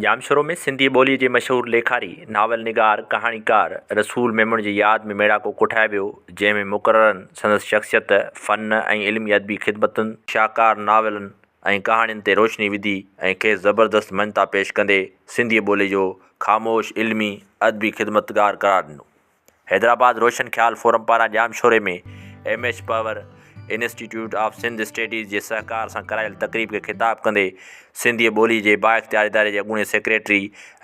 ڄامشورو ۾ سنڌي ٻوليء جي مشهور ليکاري، ناول نگار، ڪهاڻيڪار رسول ميمڻ جي ياد ۾ ميڙاڪو ڪوٺايو ويو، جنهن ۾ مقررن سندس شخصيت، فن ۽ علمي ادبي خدمتن، شاهڪار ناولن ۽ ڪهاڻين تي روشني وڌي ۽ کيس زبردست مڃتا پيش ڪندي سنڌيء ٻوليء جو خاموش علمي ادبي خدمتگار قرار ڏنو. حيدرآباد روشن خيال فورم پاران ڄامشوري ۾ M H Panhwar institute of Sindh studies جي سهڪار سان ڪرايل تقريب کي خطاب ڪندي سنڌيء ٻوليء جي بااختيار اداري جي اڳوڻي سيڪريٽري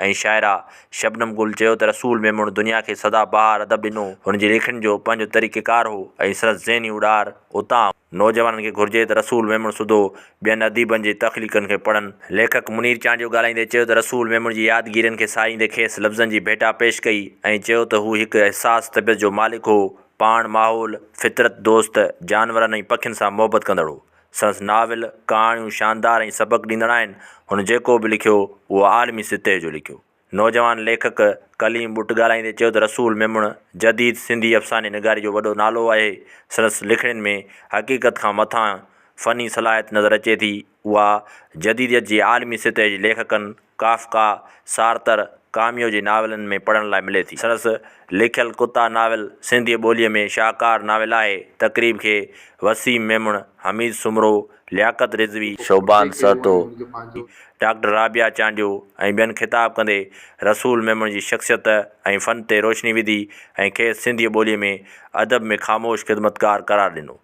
۽ شاعره شبنم گل چيو ته رسول ميمڻ دنيا کي سدا بهار ادب ڏنو، هن جي لکڻين جو پنهنجو طريقيڪار هو ۽ سندس ذهني اڏار اتان نوجوانن کي گهرجي ته رسول ميمڻ سوڌو ٻين اديبن جي تخليقن کي پڙهن. ليکڪ منير چانڊيو ڳالهائيندي چيو ته رسول ميمڻ جي يادگيرين کي ساريندي کيس لفظن جي ڀيٽا پيش ڪئي ۽ چيو ته هو هڪ حساس طبيعت جو مالڪ هو، پاڻ ماحول، فطرت دوست، جانورن ۽ پکين سان محبت ڪندڙ هو. سندس ناول، ڪهاڻيون شاندار ۽ سبق ڏيندڙ آهن، هن جيڪو به لکيو اهو عالمي سطح جو لکيو. نوجوان ليکڪ ڪليم ٻٽ ڳالهائيندي چيو ته رسول ميمڻ جديد سنڌي افساني نگاري جو وڏو نالو آهي، سندس لکڻين ۾ حقيقت کان مٿانهن فني صلاحيت نظر اچي ٿي، اها جديديت جي عالمي سطح جي ليکڪن ڪافڪا، سارتر، ڪاميو جي ناولن ۾ پڙهڻ لاء ملي ٿي. سندس لکيل ڪتا ناول سنڌي ٻوليء ۾ شاهڪار ناول آهي. تقريب کي وسيم ميمڻ، حميد سومرو، لياقت رضوي، شعبان سهتو، ڊاڪٽر رابعه چانڊيو ۽ ٻين خطاب ڪندي رسول ميمڻ جي شخصيت ۽ فن تي روشني وڌي ۽ کيس سنڌيء ٻوليء ۾ ادب ۾ خاموش خدمتگار قرار ڏنو.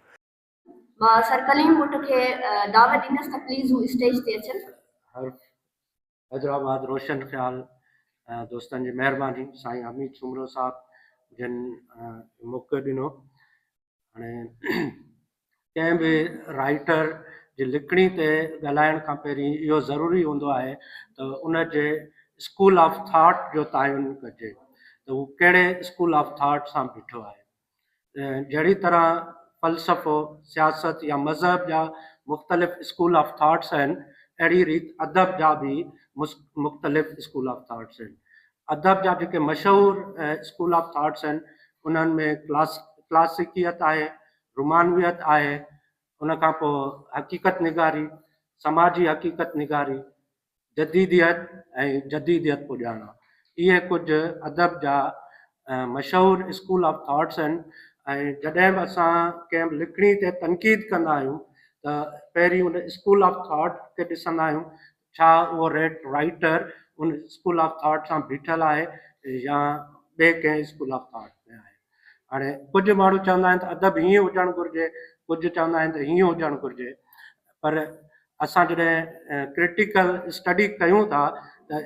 مان سر ڪليم ٻٽ کي دعوت ڏيندس ته پليز هو اسٽيج تي اچن. حرف حيدرآباد روشن خيال دوستن جي مهرباني سائين حميد سومرو صاحب جن موقعو ڏنو هاڻي ڪنهن به رائيٽر جي لکڻي تي ڳالهائڻ کان پهرين اهو ضروري هوندو آهي ته ان جي اسڪول آف ٿاٽ جو تعين ڪجي ته هو ڪهڙي اسڪول آف ٿاٽ سان بيٺو آهي جهڙي طرح فلسفو، سياست يا مذهب جا مختلف اسڪول آف ٿاٽس آهن، اهڙي ريت ادب جا به مختلف اسڪول آف ٿاٽس آهن. ادب جا جيڪي مشهور اسڪول آف ٿاٽس آهن، انهن ۾ ڪلاسيڪيت آهي، رومانويت آهي، ان کان پوء حقيقت نگاري، سماجي حقيقت نگاري، جديديت ۽ جديديت پڄاڻا اهي ڪجهه ادب جا مشهور اسڪول آف ٿاٽس آهن ۽ جڏهن به اسان ڪنهن به لکڻي تي تنقيد ڪندا آهيون ته پهرين ان اسڪول آف ٿاٽ کي ڏسندا آهيون ڇا اهو rate writer in school of thought سان بيٺل آهي يا ٻئي ڪنهن اسڪول آف ٿاٽ ۾ آهي. هاڻي ڪجهه ماڻهو چوندا آهن ته ادب هيئن هجڻ گهرجي، ڪجهه چوندا آهن ته هيئن هجڻ گهرجي پر اسان جڏهن ڪرٽيڪل اسٽڊي ڪيون ٿا ته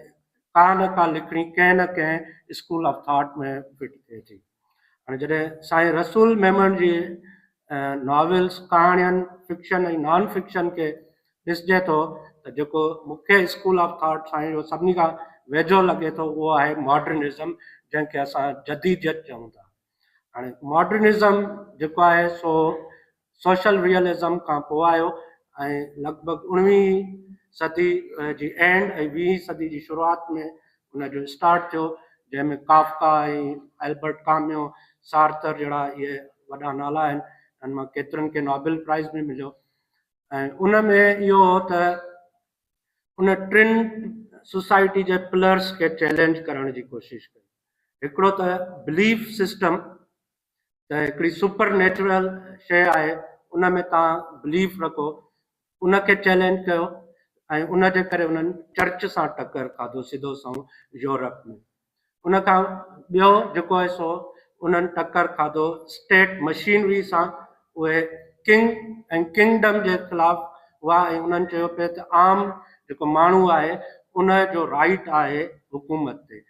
ڪا نه ڪا لکڻي ڪنهن نه ڪنهن اسڪول آف ٿاٽ ۾ فٽ ٿئي ٿي. هاڻي جڏهن سائين رسول ميمڻ جي ناولس، ڪهاڻين، فڪشن ۽ نان فڪشن کي ڏسجي ٿو ته جيڪو مون کي اسڪول آف ٿاٽ سائين جو سڀني کان ويجهو لڳي ٿو اهو آهي ماڊرنزم جنهن کي اسان جديديت چئون ٿا. هاڻي ماڊرنزم جيڪو آهي سو سوشل ريئلزم کان پوء آيو ۽ لڳ ڀڳ اڻويهين صدي جي اينڊ ۽ ويهين صدي جي شروعات ۾ ان جو اسٽارٽ ٿيو جنهن ۾ ڪافڪا ۽ البرٽ ڪاميو، سارتر جهڙا اهي وڏا نالا آهن انهن مان ڪيترن کي نوبل پرائز به مليو. ۽ ان ۾ اهو هو ته ان ٽن سوسائٽي جي پلرس کي چئلينج ڪرڻ جي ڪوشش ڪئي. هڪڙو ته بليف سسٽم ته هڪڙي سپر نيچرل شيء آهي ان ۾ توهان بليف رکو ان کي چئلينج ڪيو ۽ ان جي ڪري انهن چرچ سان ٽڪر کاڌو سڌو سنئون يورپ ۾. ان کان ٻيو جيڪو آهي سو انهن ٽڪر کاڌو اسٽيٽ مشينري سان اهي ڪنگ ۽ ڪنگڊم جي خلاف هئا ۽ انهن چيو پئي ته عام جيڪو ماڻهو آهي ان جو رائيٽ آهي حڪومت تي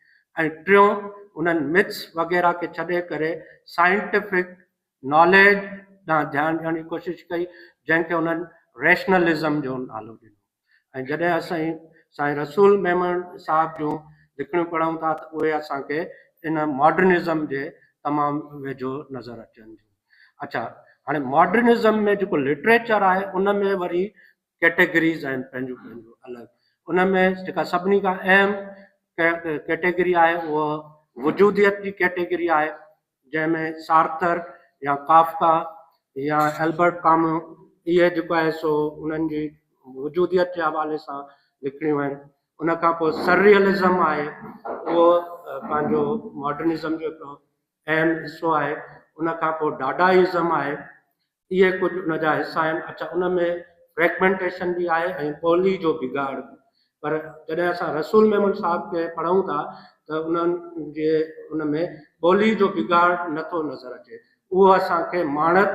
۽ ٽيون انهن مٿس وغيره کي ڇڏي ڪري سائنٽيفڪ ناليج ڏانهن ڌيان ڏيڻ جي ڪوشش ڪئي جنهن کي انهن ريشنلزم جو نالو ڏنو ۽ جڏهن اسين سائين رسول ميمڻ صاحب جون لکڻيون پڙهون ٿا ته اهي اسان کي ان ماڊرنزم جي تمام ويجهو نظر اچن ٿيون. اڇا هاڻي ماڊرنزم ۾ جيڪو لٽريچر آهي ان ۾ وري ڪيٽيگريز آهن پنهنجون پنهنجون الڳ ان ۾ جيڪا سڀني کان اهم ڪيٽيگري آهي اها وجوديت جي ڪيٽيگري آهي جنهن ۾ سارتر يا ڪافڪا يا البرٽ ڪاميو اهي جيڪو آهي سو انهن جي وجوديت جي حوالي سان لکڻيون آهن. ان کان پوء سرريئلزم آهي، اهو پنهنجو ماڊرنزم جو هڪڙو اهم حصو آهي. ان کان پوء ڊاڊائزم آهي. اهي ڪجهه ان جا حصا آهن. اڇا ان ۾ فريگمينٽيشن به آهي ۽ ٻولي جو بگاڙ به. پر جڏهن اسان رسول ميمڻ صاحب کي پڙهون ٿا ته انهن جي ان ۾ ٻولي جو بگاڙ نه ٿو نظر اچي. اهو اسان کي ماڻڪ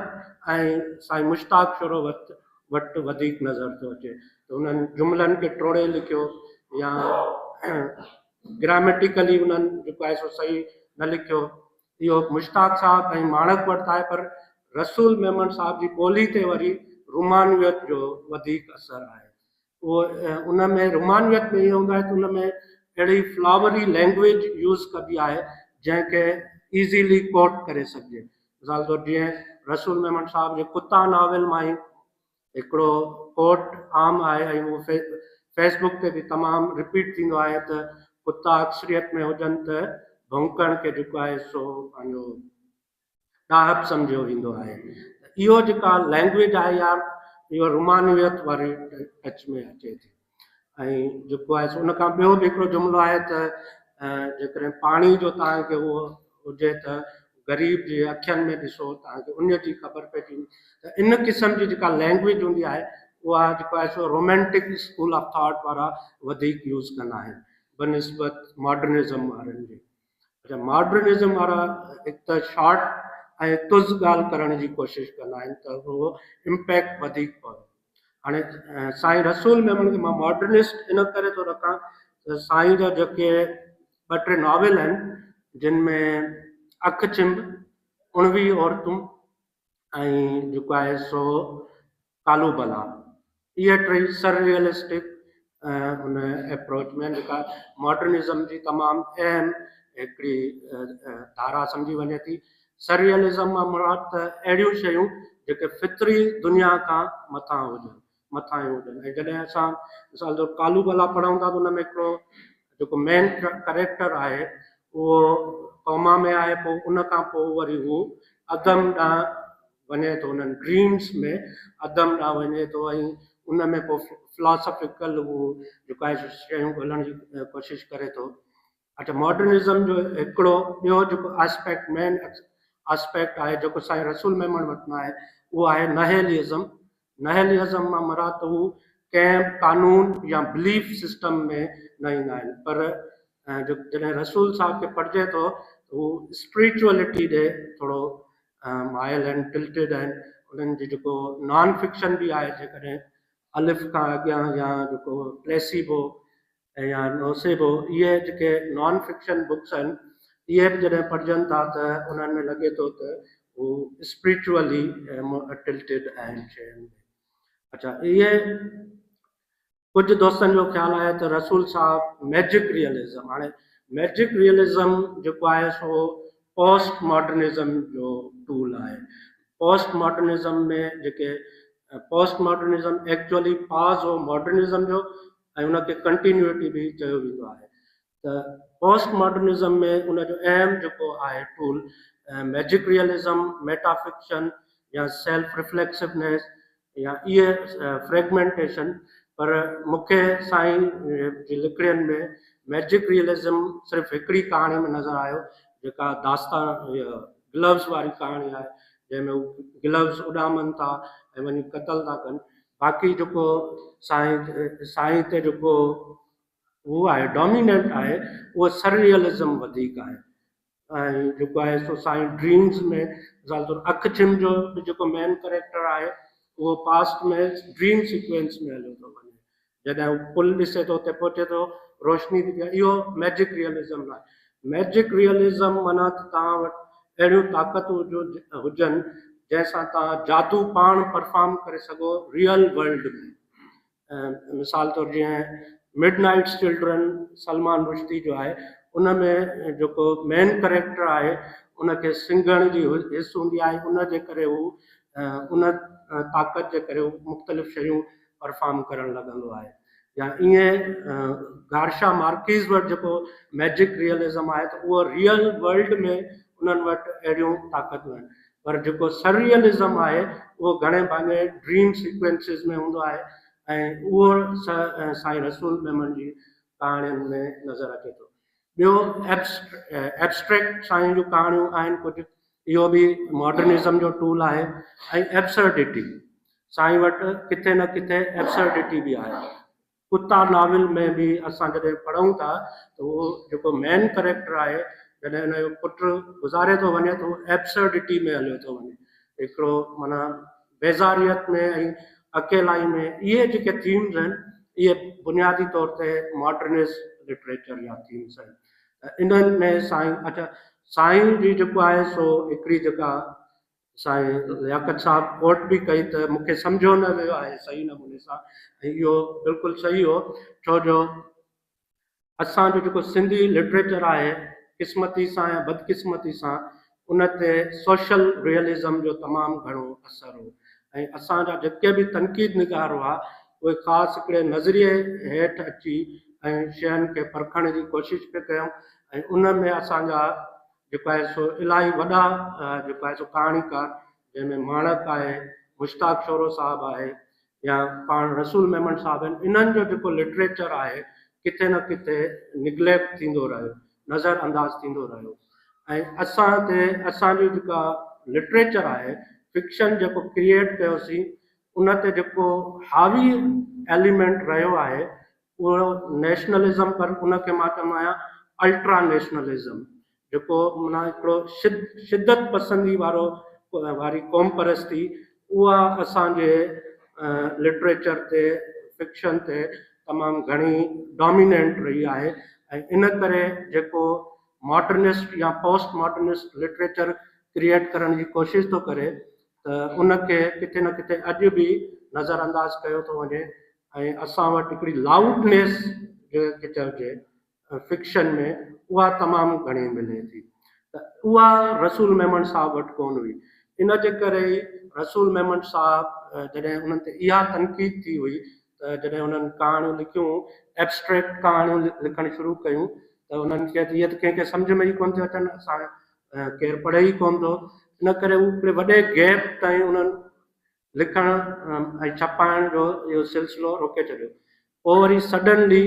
۽ سائين مشتاق شورو وٽ وڌيڪ نظر ٿو اچي ته انهن جملن کي ٽوڙي لکيو يا گراميٽيڪلي انهن جيڪو آهي سو صحيح نه لکيو. اهو مشتاق صاحب ۽ ماڻڪ وٽ ته آهي پر رسول ميمڻ صاحب جي ٻولي تي وري رومانويت جو وڌيڪ اثر آهي. اهو ان ۾ رومانويت ۾ اهو هوندو آهي ته ان ۾ اهڙي فلاوري لينگويج يوز ڪبي آهي جنهن کي ايزيلي ڪوٽ ڪري سگهجي. مثال طور جيئن رسول ميمڻ صاحب جي ڪتا ناول مان ئي هڪڙو ڪوٽ عام آهي ۽ اهو فيس بڪ تي به تمام رپيٽ ٿيندو آهي ته ڪتا اڪثريت ۾ هجن ته ڀونڪڻ کي جيڪو آهي سو پنهنجو ڏاهپ سمجهيو ويندو آهي. اهو جيڪا لينگويج آهي يا اهو رومانويت واري ٽچ ۾ اچي ٿي ۽ جيڪو آهي سو ان کان ٻيو به هڪڙو جملو آهي ته جيڪڏهن پاڻي جو توهان کي اهو هجي ته غريب جي اکين ۾ ڏسو توهان کي ان جي خبر پئجي ويندي ته ان قسم جي جيڪا لينگويج هوندي آهي اها جيڪو آهي سو رومانٽڪ اسڪول آف ٿاٽ وارا وڌيڪ يوز ڪندا آهن بنسبت ماڊرنزم وارن جي. اڇا ماڊرنزم وارا هڪ ته شارٽ ۽ تز ڳالهه ڪرڻ جي ڪوشش ڪندا آهن ته اهو امپيڪٽ وڌيڪ پوي. هاڻي سائين رسول ميمڻ کي مان ماڊرنسٽ ان ڪري ٿو رکان ته سائين جا جيڪي ٻه ٽي ناول آهن جن ۾ اک ڇنڀ، اڻويهه عورتون ۽ جيڪو آهي سو ڪالو بلا، اهي ٽئي سر ريئلسٽڪ ان ايپروچ ۾ جيڪا ماڊرنزم جي تمام اهم هڪڙي ڌارا سمجهي وڃي ٿي. سر ريئلزم مان مراد ته اهڙيون شيون جيڪي فطري دنيا کان مٿان هجن، مٿانهيون هجن ۽ جڏهن اسان مثال طور ڪالو بلا پڙهون ٿا ته ان ۾ هڪڙو جيڪو مين ڪريڪٽر آهي اهو ڪوما ۾ آهي پوء ان کان پوء وري هو عدم ڏانهن وڃي ٿو انهن ڊريمز ۾ عدم ڏانهن وڃي ٿو ۽ ان ۾ پوء فلاسافيڪل هو جيڪو آهي شيون ڳولڻ جي ڪوشش ڪري ٿو. اڇا ماڊرنزم جو هڪڙو ٻيو جيڪو آسپيڪٽ مين آسپيڪٽ آهي جيڪو سائين رسول ميمڻ وٽ نه آهي اهو آهي نهيلزم. نهيلزم مان مراد ته هو ڪنهن به قانون يا بليف سسٽم ۾ نه ايندا آهن پر جڏهن رسول صاحب کي پڙهجي ٿو ته هو اسپريچوئلٽي ڏي ٿورو مائل آهن ٽلٽيڊ آهن. انهن جي جيڪو نان فڪشن به آهي جيڪڏهن الف کان اڳيان يا جيڪو پليسيبو يا نوسيبو اهي جيڪي نان فڪشن بڪس آهن اهي به جڏهن پڙهجن ٿا ته انهن ۾ لڳي ٿو ته هو اسپريچوئلي ٽلٽيڊ آهن شين ۾. اڇا اهي ڪجهه دوستن جو خيال آهي ته رسول صاحب ميجڪ ريئلزم، هاڻي ميجڪ ريئلزم جيڪو آهي سو پوسٽ ماڊرنزم جو ٽول آهي. پوسٽ ماڊرنزم ۾ جيڪي پوسٽ ماڊرنزم ايڪچوئلي پاز هو ماڊرنزم جو ۽ ان کي ڪنٽينيوٽي به چيو ويندو آهي ته پوسٽ ماڊرنزم ۾ ان جو اهم جيڪو آهي tool magic realism, metafiction يا سيلف رفليڪسونيس يا اهي فريگمينٽيشن. پر مون کي سائين جي لکڻين ۾ ميجڪ ريئلزم صرف هڪڙي ڪهاڻي ۾ نظر آيو جيڪا داستان گلوز واري ڪهاڻي آهي جنهن ۾ هو گلوز اڏامن ٿا ۽ وڃي قتل ٿا ڪن. باقي جيڪو سائين تي جيڪو هو آهي ڊوميننٽ آهي اهو سرريئلزم وڌيڪ آهي ۽ جيڪو آهي سو سائين ڊريمز ۾ مثال طور اک ڇم جو به جيڪو مين ڪريڪٽر آهي اهو پاسٽ ۾ ڊريم سيڪوينس ۾ هليو ٿو وڃي جڏهن هو پل ڏسي ٿو اتي پهچي ٿو روشني ٿي ٿئي. اهو ميجڪ ريئلزم نه آهي. ميجڪ ريئلزم معنيٰ ته توهان وٽ اهڙيون طاقتون هجن جنهن سان توهان جادو پاڻ پرفارم ڪري سگهو ريئل ورلڊ ۾. مثال طور جيئن mid Knights children Salman Rushdi جو آهي ان ۾ جيڪو مين ڪريڪٽر آهي ان کي سنگهڻ جي حس هوندي آهي ان جي ڪري هو ان طاقت جي ڪري هو مختلف شيون پرفارم ڪرڻ لڳندو آهي يا ائين گارشا مارڪيز وٽ جيڪو ميجڪ ريئلزم آهي ته اهو ريئل ورلڊ ۾ انهن وٽ اهڙيون طاقتون آهن پر جيڪو سرريئلزم آهي اهو گهڻي ڀاڱي ڊريم سيڪوينسز ۾ هوندو آهي ۽ اهو سائين رسول ميمڻ جي ڪهاڻين ۾ نظر اچي ٿو. ٻيو ايبسٽريڪٽ سائين جون ڪهاڻيون آهن ڪجهه، اهو به ماڊرنزم جو ٽول آهي ۽ ايبسرڊٽي سائين وٽ ڪٿي نه ڪٿي ايبسرڊٽي به آهي. ڪتا ناول ۾ به اسان جڏهن پڙهون ٿا ته اهو جيڪو مين ڪريڪٽر آهي جڏهن ان جو پٽ گذاري ٿو وڃي ته اهو ايبسرڊٽي ۾ هليو ٿو وڃي، هڪڙو معنيٰ بيزاريت ۾ ۽ اڪيلائي ۾. اهي جيڪي ٿيمز آهن اهي بنيادي طور تي ماڊرنسٽ لٽريچر جا ٿيمز آهن ته انهن ۾ سائين اڇا سائين جي جيڪو آهي سو هڪڙي جيڪا سائين لياقت صاحب ڪوٽ به ڪئي ته مون کي سمجهيو نه ويو آهي صحيح نموني سان ۽ اهو بلڪل صحيح هو، ڇو جو اسان جو جيڪو سنڌي لٽريچر آهي قسمتي سان يا بدقسمتي سان ان تي سوشل ريئلزم جو تمام گهڻو اثر هو ۽ اسان جا جيڪي به تنقيد نگار هئا اهي خاص هڪڙي نظريي هيٺ اچي ۽ شين کي پرکڻ جي ڪوشش پئي ڪيون ۽ ان ۾ اسان جا جيڪو آهي سو الاهي وڏا جيڪو آهي سو ڪهاڻيڪار جنهن ۾ ماڻڪ آهي، مشتاق شورو صاحب آهي يا پاڻ رسول ميمڻ صاحب آهن، انهن جو جيڪو لٽريچر آهي ڪٿي نه ڪٿي نگليڪٽ ٿيندو رهيو، نظر انداز ٿيندو رهيو ۽ اسان تي اسان جي جيڪا لٽريچر آهي فڪشن جيڪو ڪريئيٽ ڪيوسين ان تي جيڪو حاوي ايليمينٽ رهيو آهي اهو نيشنلزم پر ان کي مان چوندو آهيان الٽرا نيشنلزم جيڪو معنيٰ هڪڙو شدت پسندي وارو واري قوم پرستي اها اسان جي لٽريچر تي فڪشن تي تمام گهڻي ڊاميننٽ رهي آهي ۽ ان ڪري جيڪو ماڊرنسٽ يا پوسٽ ماڊرنسٽ لٽريچر ڪريئيٽ ڪرڻ جي ڪوشش ٿو ڪري ته ان کي ڪٿي نه ڪٿي اڄ به نظر انداز ڪيو ٿو وڃي ۽ اسان وٽ هڪڙي لائوڊنيس جنهن کي چئجي فڪشن ۾ اها تمام گهڻي ملي ٿي ته اها رسول ميمڻ صاحب وٽ ڪونه هئي. ان جي ڪري ئي رسول ميمڻ صاحب جڏهن انهن تي اها تنقيد ٿي هئي ته جڏهن انهن ڪهاڻيون لکيون، ائبسٽريڪٽ ڪهاڻيون لکڻ شروع ڪيون ته انهن کي اهي ته ڪنهن کي سمجهه ۾ ئي ڪونه ٿيون اچن، اسان ڪير پڙهي ئي ڪونه ٿو، ان ڪري هو هڪڙي وڏي گيپ تائين انهن لکڻ ۽ ڇپائڻ جو اهو سلسلو روڪي ڇڏيو. پوء وري سڊنلي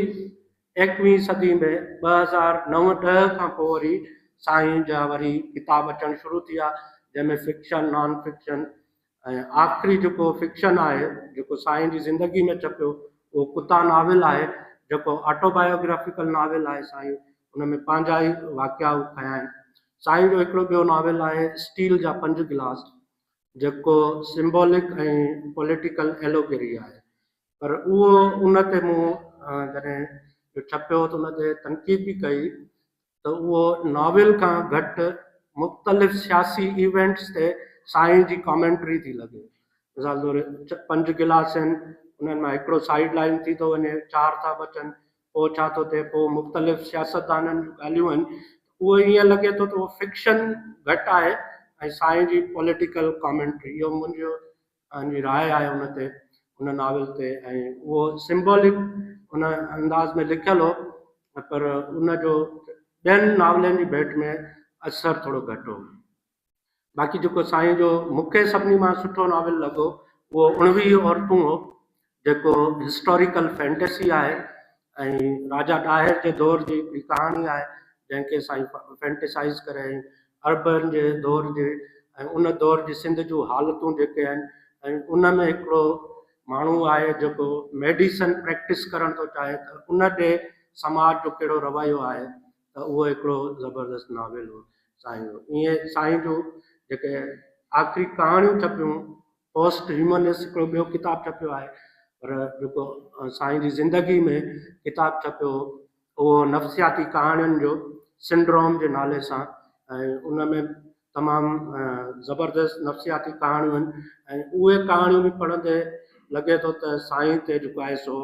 ايڪويهين صدي ۾ 2009 ڏهه کان پوء وري سائين جا وري ڪتاب اچڻ شروع ٿي ويا، جنهن ۾ فڪشن، نان فڪشن ۽ آخري جيڪو فڪشن آهي جيڪو سائين جي زندگي ۾ ڇپيو اهو ڪتا ناول آهي، جيڪو آٽو بايوگرافيڪل ناول آهي. سائين ان ۾ پنهنجا ئي واقعا هو کنيا آهن. سائين جو هڪڙو ٻيو ناول آهي اسٽيل جا پنج گلاس، جيڪو سمبولڪ ۽ پوليٽيڪل ايلوگري آهي، پر اهو ان تي مون جڏهن ڇپيو ته ان تي تنقيد به ڪئي ته اهو ناول کان گهٽ مختلف سياسي ايونٽس تي سائين جي ڪامينٽري ٿي لڳي. مثال طور پنج گلاس آهن، انهن مان هڪڙو سائيڊ لائين ٿي ٿو وڃي، چار ٿا بچن، پوء ڇا ٿو ٿئي، پوء مختلف سياستدانن جون ڳالهيون آهن، اهو ائين لڳي ٿو ته اهو فڪشن گهٽ آهي ۽ سائين جي پوليٽيڪل ڪامينٽري. اهو منهنجو پنهنجي راء آهي ان تي، ان ناول تي، ۽ اهو سمبولڪ ان انداز ۾ لکيل هو پر ان جو ٻين ناولن جي ڀيٽ ۾ اثر ٿورو گهٽ هو. باقي جيڪو سائين جو مون کي سڀني مان سٺو ناول لڳو اهو 19 عورتون هو، جيڪو هسٽاريڪل فينٽسي آهي ۽ راجا ڏاهر جي دور جي هڪڙي ڪهاڻي آهي، جنهن کي سائين فينٽسائز ڪري ۽ عربن جي دور جي ۽ ان دور جي سنڌ جون حالتون جيڪي آهن ۽ ان ۾ هڪڙو ماڻهو آهي جيڪو ميڊيسن پريڪٽس ڪرڻ ٿو چاهي ته ان ڏي سماج جو ڪهڙو رويو آهي، ته اهو هڪڙو زبردست ناول هو سائين جو. ائين سائين جون جيڪي آخري ڪهاڻيون ڇپيون، پوسٽ هيومنسٽ هڪڙو ٻيو ڪتاب ڇپيو آهي، پر جيڪو سائين جي زندگي ۾ ڪتاب ڇپيو هو اهو نفسياتي ڪهاڻين جو سنڊروم جي نالي سان، ۽ ان ۾ تمام زبردست نفسياتي ڪهاڻيون آهن ۽ اهي ڪهاڻيون به پڙهندي لڳي ٿو ته سائين تي جيڪو آهي سو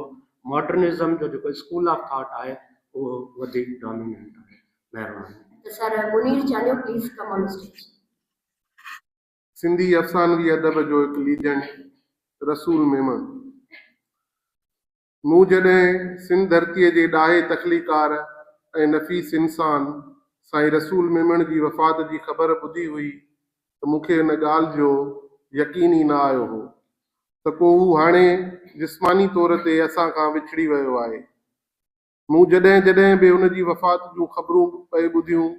ماڊرنزم جو جيڪو اسڪول آف ٿاٽ آهي اهو وڌيڪ ڊاميننٽ آهي. مهرباني. ته sir Munir Chandio please come on stage. Sindhi افسانوي ادب جو هڪ ليجنڊ رسول ميمڻ. مون جڏهن سنڌ ڌرتيء جي ڏاهي تخليقار ۽ نفيس انسان سائين رسول ميمڻ جي وفات جي خبر ٻڌي هئي ته مون کي ان ڳالهه جو يقين ئي نه آيو هو ته ڪو هو هاڻي جسماني طور تي اسان کان وڇڙي ويو آهي. مون جڏهن جڏهن به ان جي وفات جون خبرون پئي ٻڌيون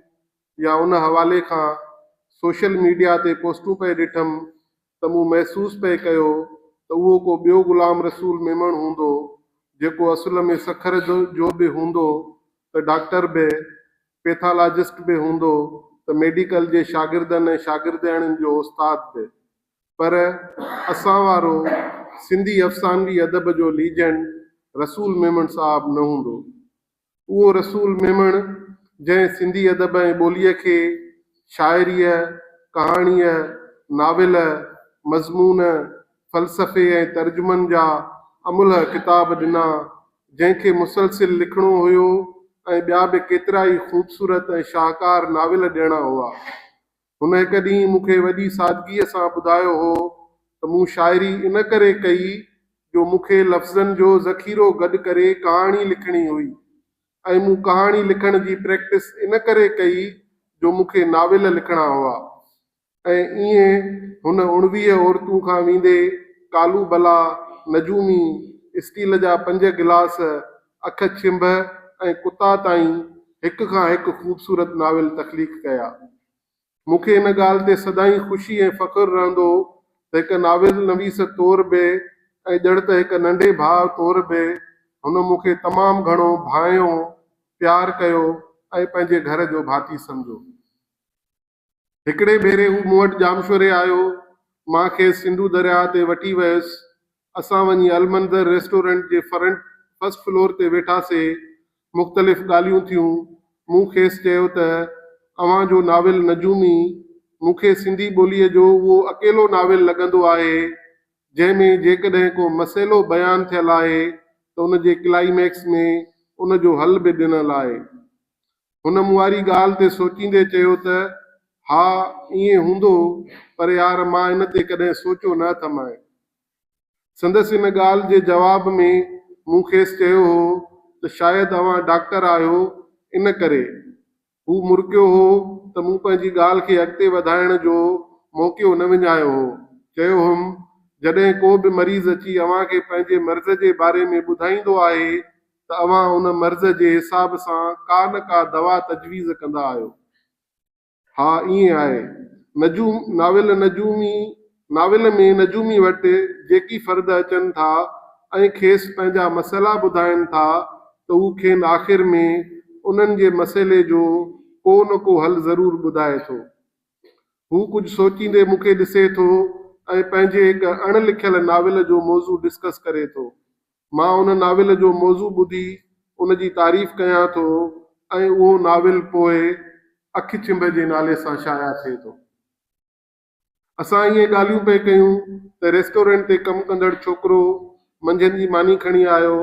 يا ان حوالي کان سوشل ميڊيا تي پوسٽون پئي ڏٺم ته مون محسوس پئي ڪيو ته اهو ڪو ٻيو غلام رسول ميمڻ هوندو جيڪو اصل ۾ سکر جو به هوندو ته ڊاڪٽر به، پيٿالاجسٽ به هوندو ته ميڊيڪل جي شاگردن ۽ شاگردياڻين جو استاد به. پر اسان وارو سنڌي افسانوي ادب جو ليجنڊ رسول ميمڻ صاحب نه هوندو. اهو رسول ميمڻ جنهن سنڌي ادب ۽ ٻوليء کي شاعريء، ڪهاڻيء، ناول، مضمون، فلسفي ۽ ترجمن جا املهه ڪتاب ڏنا، جنهن کي مسلسل لکڻو هيو ۽ ٻيا به ڪيترائي خوبصورت ۽ شاهڪار ناول ڏيڻا هئا. هن هڪ ڏينهن مون کي وڏي سادگيء سان ٻڌايو هو ته مون شاعري ان ڪري ڪئي جو مون کي لفظن جو ذخيرو گڏ ڪري ڪهاڻي لکڻي هئي ۽ مون ڪهاڻي لکڻ جي پريڪٽس ان ڪري ڪئي جو مون کي ناول لکڻا هئا ۽ ائين هن 19 عورتون کان ويندي ڪالو بلا، نجومي، اسٽيل جا پنج گلاس، اک ڇنڀ ۽ ڪتا تائين هڪ کان هڪ خوبصورت ناول تخليق ڪيا. مون کي ان ڳالهه تي سدائين خوشي ۽ فخر رهندو ته هڪ ناول نويس طور به ۽ ڄڻ ته هڪ ننڍي ڀاء طور به هن مون کي تمام گهڻو ڀانئيو، پيار ڪيو ۽ پنهنجي گهر جو ڀاتي سمجهيو. هڪڙي ڀيري هو مون وٽ ڄامشوري آيو. مان کيس سنڌو درياهه تي وٺي ويس. اسان وڃي المنظر ريسٽورنٽ جي فرنٽ فرسٽ فلور تي ويٺاسي. مختلف ڳالهيون ٿيون. مون کيس چيو ته اوهان جو ناول نجومي مون کي سنڌي ٻوليء جو اهو اڪيلو ناول لڳندو آهي، جنهن ۾ جيڪڏهن ڪو مسئلو بيان ٿيل آهي ته ان جي ڪلائيميڪس ۾ ان جو حل به ڏنل آهي. هن مون واري ڳالهه تي سوچيندي چيو ته، ها ائين هوندو پر يار مان ان تي ڪڏهن سوچيو نه اٿم ۽. سندس ان ڳالهه جي جواب ۾ مون کيس چيو هو ته شايد اوهان ڊاڪٽر آهيو ان ڪري. هو مرڪيو هو ته مون پنهنجي ڳالهه کي اڳتي وڌائڻ جو موقعو نه وڃايو هو. چيو هئم، جڏهن ڪو به مريض اچي اوهان کي پنهنجي مرض جي باري ۾ ٻڌائيندو آهي ته اوهان ان مرض جي حساب سان ڪا نه ڪا دوا تجويز ڪندا آهيو. ها ائين آهي. نجوم ناول نجومي ناول ۾ نجومي وٽ جيڪي فرد اچن ٿا ۽ کيس پنهنجا مسئلا ٻڌائين ٿا ته هو کين آخر ۾ انهن جي مسئلي جو ڪو نه ڪو حل ضرور ٻڌائي ٿو. هو ڪجهه سوچيندي مون کي ڏسي ٿو ۽ پنهنجي هڪ اڻ لکيل ناول جو موضوع ڊسڪس ڪري ٿو. مان ان ناول جو موضوع ٻڌي ان جي تعريف ڪيان ٿو ۽ اهو ناول پوء اک ڇنڀ جي نالي سان شايع ٿئي ٿو. اسان ائين ڳالهيون پئي ڪيون ته ريسٽورنٽ تي ڪم ڪندڙ ڇوڪرو منجهند جي ماني کڻي آيو.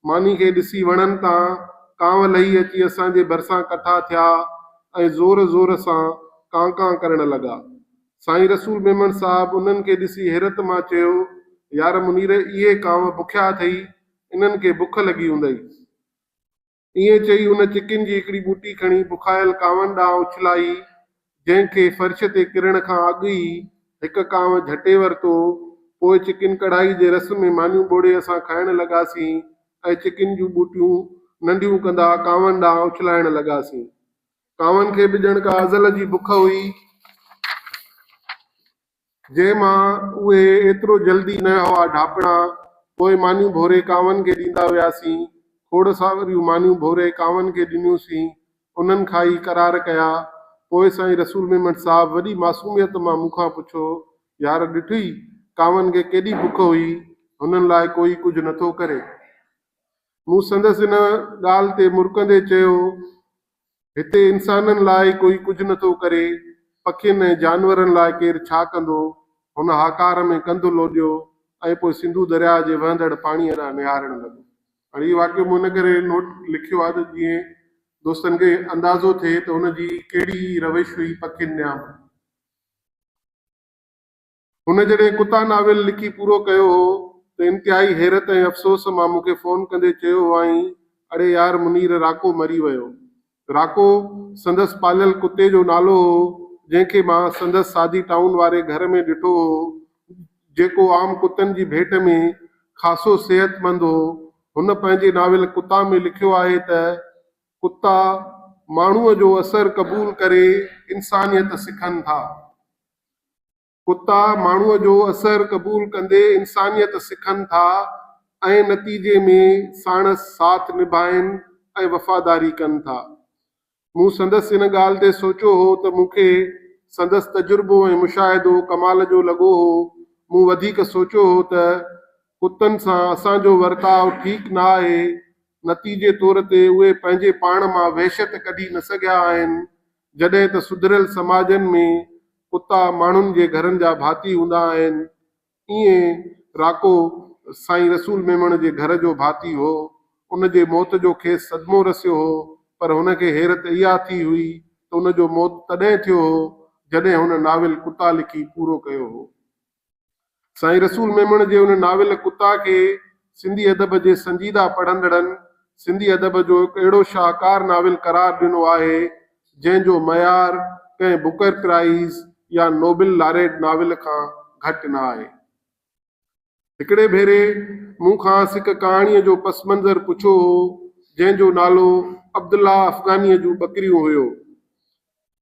ماني کي ڏسي وڻن تان ڪانء لهي اچي اسان جي ڀرسان ڪٺا ٿيا ۽ زور زور سان ڪان ڪان ڪرڻ لڳا. سائين رسول ميمڻ صاحب انهن کي ڏسي حيرت مان چيو، يار منير اهي ڪانء بکيا اٿئي، انهن کي بک لڳي هوندئي. ائين چئي هن چڪن جي هڪڙي ٻوٽي کڻي بکايل ڪانون ڏانهن اڇلائي، جنهن کي فرش تي ڪرڻ کان اڳ ئي هڪ ڪانء جهٽي ورتو. پوء چڪن ڪڙهائي جي رس ۾ مانيون ٻوڙي اسان کائڻ لڳاسين ۽ چڪن جون ٻوٽيون ننڍيون ڪندا ڪانون ڏانهن اڇلائڻ لڳاسين. ڪانون کي به ڄڻ ڪا ازل جي بک هئي، جنهن مان اهي ايترو جلدي نه هئا ڍاپڻا. پوء مانيون ڀوري ڪانون کي ڏيندا وياسين. کوڙ ساريون مانيون ڀوري ڪانون کي ڏنيونسين. انهن کائي قرار ڪيا. پوء سائين رسول ميمڻ صاحب وڏي معصوميت مان مون کان پڇيو، يار ڏٺئي، ڪانون کي ڪيڏي بک هئي، هنن لاء ڪوئي ڪجهه نٿو ڪري. مون سندس ان ڳالهه تي مرڪندي چيو، هتي انسانن لاء ئي ڪوئي ڪجهه نه ٿو ڪري، پکين ۽ جانورن لاء ڪير ڇا ڪندو؟ هن هاڪار ۾ ڪنڌ لوڏيو ۽ پوء سنڌو درياهه جي وهندڙ پاڻيء ڏانهن نهارڻ لڳو. هاڻي هي واقعو مون ان ڪري نوٽ لکيو آهي ته جيئن دوستن کي اندازو ٿئي ته هن جي ڪهڙي روش هئي پکين ڏانهن. هن جڏهن ڪتا ناول لکي پورو ڪيو هو ته انتهائي حيرت ۽ افسوس مان مون کي فون ڪندي چيو هئائين، اڙي يار منير راڪو مري ويو. راڪو سندس پاليل ڪتي جو نالو هو، جنهن کي مان سندس سادي ٽائون واري گهر ۾ ڏٺو هو، جيڪو عام ڪتن جي ڀيٽ ۾ خاصو صحتمند هو. هن پنهنجي ناول ڪتا ۾ لکيو آهي ته، ڪتا ماڻهوء جو اثر قبول ڪري انسانيت سکن ٿا. ڪتا ماڻهوء جو اثر قبول ڪندي انسانيت سکن ٿا ۽ نتيجي ۾ ساڻس ساٿ نڀائين ۽ وفاداري ڪن ٿا. مون سندس ان ڳالهه تي سوچيو هو ته مون کي سندس تجربو ۽ مشاهدو ڪمال جو لڳو هو. مون وڌيڪ سوچيو هو ته ڪتن سان اسان جو ورتاء ٺيڪ نه آهي، نتيجي طور تي اهي پنهنجي پاڻ مان وحشت ڪڍي نه سگهيا آهن، جڏهن ته سڌريل سماجن ۾ ڪتا ماڻهن جي گهرن جا ڀاتي هوندا آهن، ائين راڪو سائين رسول ميمڻ جي گهر جو ڀاتي هو، ان جي موت جو کيس صدمو رسيو هو، پر هن کي حيرت اها ٿي هئي ته ان جو موت تڏهن ٿيو هو، جڏهن هن ناول ڪتا لکي پورو ڪيو هو. سائين رسول ميمڻ جي ان ناول ڪتا کي سنڌي ادب جي سنجيده پڙهندڙن سنڌي ادب جو هڪ اهڙو شاهڪار ناول قرار ڏنو آهي، جنهن جو معيار ڪنهن بڪر پرائيز يا نوبل لاريٽ ناول کان گهٽ نه آهي. هڪڙي ڀيري مون کانئس هڪ ڪهاڻيء جو پس منظر پڇيو هو، جنهن جو نالو عبدالله افغانيء جون ٻڪريون هيو.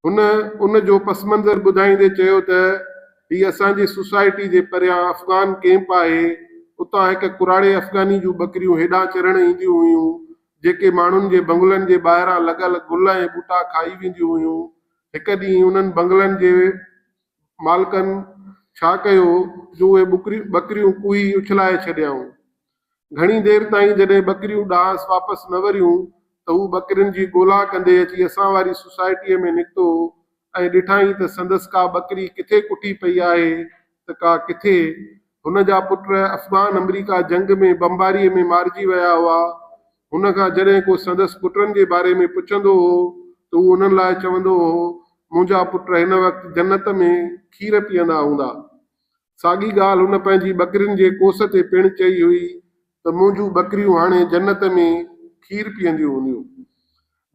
هن ان جو پس منظر ٻڌائيندي چيو ته هي اسان جي سوسائٽي جي پريان افغان ڪئمپ آهي، اتان هڪ ڪراڙي افغاني جون ٻڪريون هيڏانهن چرڻ اينديون هيون، جيڪي ماڻهن جي بنگلن جي ٻاهران لڳل گل ۽ ٻوٽا کائي وينديون هيون. هڪ ڏينهن انهن بنگلن جي مالڪن ڇا ڪيو جو اهي ٻڪريون ڪوهي اڇلائي ڇڏيائون. گهڻي دير تائين جڏهن ٻڪريون ڏانهس واپس نه وريون ته هو ٻڪرين جي ڳولا ڪندي اچي اسان واري سوسائٽيء ۾ نڪتو ۽ ڏٺائين ته سندس ڪا ٻڪري ڪٿي ڪٺي پئي آهي ته ڪا ڪٿي. هن جا پٽ افغان آمريڪا جنگ ۾ بمباريء ۾ مارجي ويا هئا. هن کان جڏهن ڪو سندس پٽن جي باري ۾ پڇندو هو ته هو انهن لاء چوندو هو، منهنجا پٽ هن وقت جنت ۾ کير پيئندا هوندا. ساڳي ڳالهه هن پنهنجي ٻڪرين جي ڪوس تي پڻ چئي هئي ته منهنجون ٻڪريون هاڻي جنت ۾ کير پيئنديون هونديون.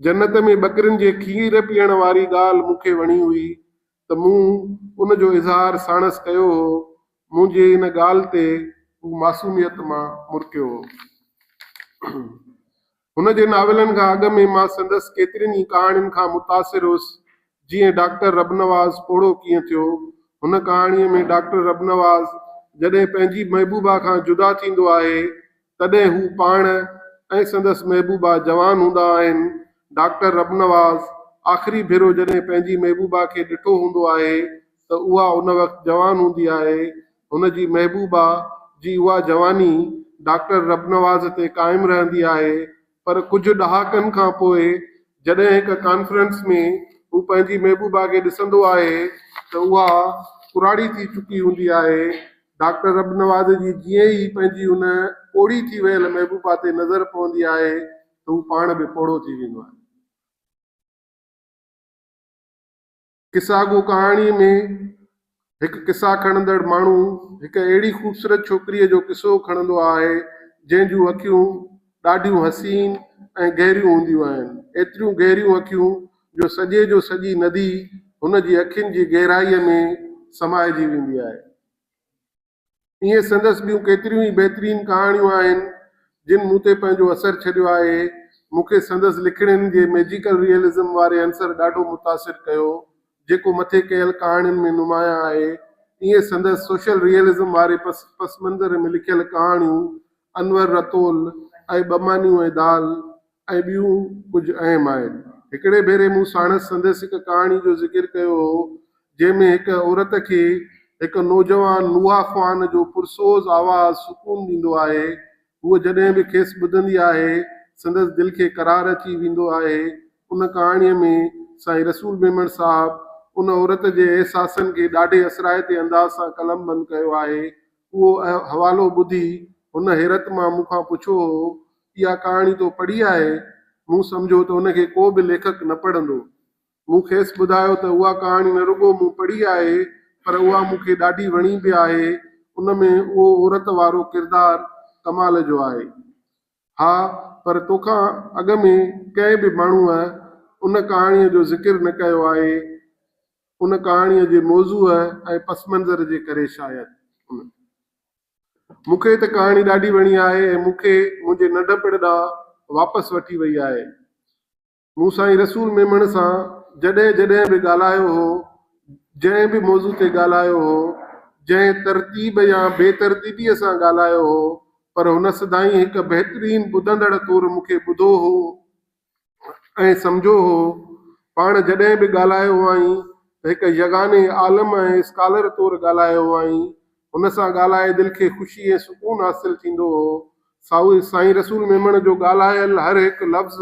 جنت ۾ ٻڪرين جي کير پيئڻ واري ڳالهه مون کي وڻي هئي ته مون ان جو اظهار ساڻس ڪيو هو. منهنجي ان ڳالهه تي هو معصوميت مان مرڪيو هو. هن جي ناولن کان اڳ ۾ مان سندس ڪيترين ئي ڪهاڻين کان متاثر هيس، جيئن ڊاڪٽر ربنواز پوڙهو ڪيئن ٿيو. هن ڪهاڻيء ۾ ڊاڪٽر ربنواز جڏهن پنهنجي محبوبا کان جدا ٿيندو آهي، تڏهن هو پاڻ ۽ سندس محبوبا جوان هوندا آهن. ڊاڪٽر ربنواز آخري ڀيرو جڏهن پنهنجي محبوبا کي ڏٺو هوندو آهي ته اها ان وقت جوان هوندي آهي. هن جي محبوبا جي اها جواني ڊاڪٽر ربنواز تي قائم رهندي آهي پر ڪجهه ڏهاڪن کان پوء جڏهن هڪ ڪانفرنس ۾ هو پنهنجي محبوبا کي ڏسندو آهي ته اها ڪراڙي ٿي چڪي هوندي آهي. ڊاڪٽر ربنواز جي جيئن ئي پنهنجي ان پوڙهي ٿي ويل محبوبا تي نظر پوندي آهي ته هو پاڻ به پوڙهو ٿي ويندو آهي. قصا گو ڪهاڻيء ۾ هڪ قصا کڻندڙ ماڻهو هڪ اهڙي خوبصورت ڇوڪريء جو قصو کڻندو آهي، جنهن جون اکيون ڏاڍيون حسين ۽ گهريون هونديون آهن. ايتريون گهريون اکيون جو سڄي جو سڄي ندي هن جي اکين جي گهرائيء ۾ سمائجي ويندي آهي. ائين سندس ٻيون ڪيتريون ئي بهترين ڪهاڻيون آهن، جن مون تي پنهنجو اثر ڇڏيو آهي. مون کي سندس لکڻين جي ميجيڪل ريئلزم واري عنصر ڏاڍو متاثر ڪيو، جيڪو مٿي ڪيل ڪهاڻين ۾ نمايان آهي. ائين سندس سوشل ريئلزم واري پس پسمنظر ۾ لکيل ڪهاڻيون انور رتول ۽ ٻه مانيون ۽ دال ۽ ٻيون ڪجهه اهم آهن. هڪڙي ڀيري مون ساڻس سندس هڪ ڪهاڻي جو ذڪر ڪيو هو، جنهن ۾ هڪ عورت کي هڪ نوجوان نوحا خوان جو پرسوز آواز سڪون ڏيندو آهي. هوء جڏهن به کيس ٻڌندي آهي، سندس دل کي قرار اچي ويندو آهي. ان ڪهاڻيء ۾ سائين رسول ميمڻ صاحب ان عورت جي احساسن کي ڏاڍي اثرائتي انداز سان قلمبند ڪيو آهي. اهو حوالو ٻڌي هن حيرت مان مون کان پڇيو هو، اها ڪهاڻي تو پڙهي آهي؟ مون سمجهيو ته ان کي ڪو به ليکڪ نه پڙهندو. مون کيس ٻڌايو ته اها ڪهاڻي نه رڳو مون پڙهي آهي پر اها مون کي ڏاڍي وڻي به آهي. ان ۾ اهو عورت وارو ڪردار ڪمال جو آهي. ها پر توکان اڳ ۾ ڪنهن به ماڻهوء ان ڪهاڻيء جو ذڪر نه ڪيو آهي. ان ڪهاڻيء جي موضوع ۽ پسمنظر جي ڪري شايد. ان. مون کي ته ڪهاڻي ڏاڍي وڻي آهي ۽ مون کي منهنجي ننڍپڻ ڏانهن واپس وٺي وئي آهي. مون سائين رسول ميمڻ سان جڏهن جڏهن به ڳالهايو هو، جنهن به موضوع تي ڳالهايو هو، جنهن ترتيب يا بي ترتيبيء سان ڳالهايو هو، پر هن سدائين هڪ بهترين ٻڌندڙ طور مون کي ٻڌو هو ۽ سمجهيو هو. پاڻ جڏهن به ڳالهايو هئائين ته هڪ يگاني عالم ۽ اسڪالر طور ڳالهايو هئائين. هن سان ڳالهائي دل کي خوشي ۽ سڪون حاصل ٿيندو هو. سائين رسول ميمڻ جو ڳالهايل هر هڪ لفظ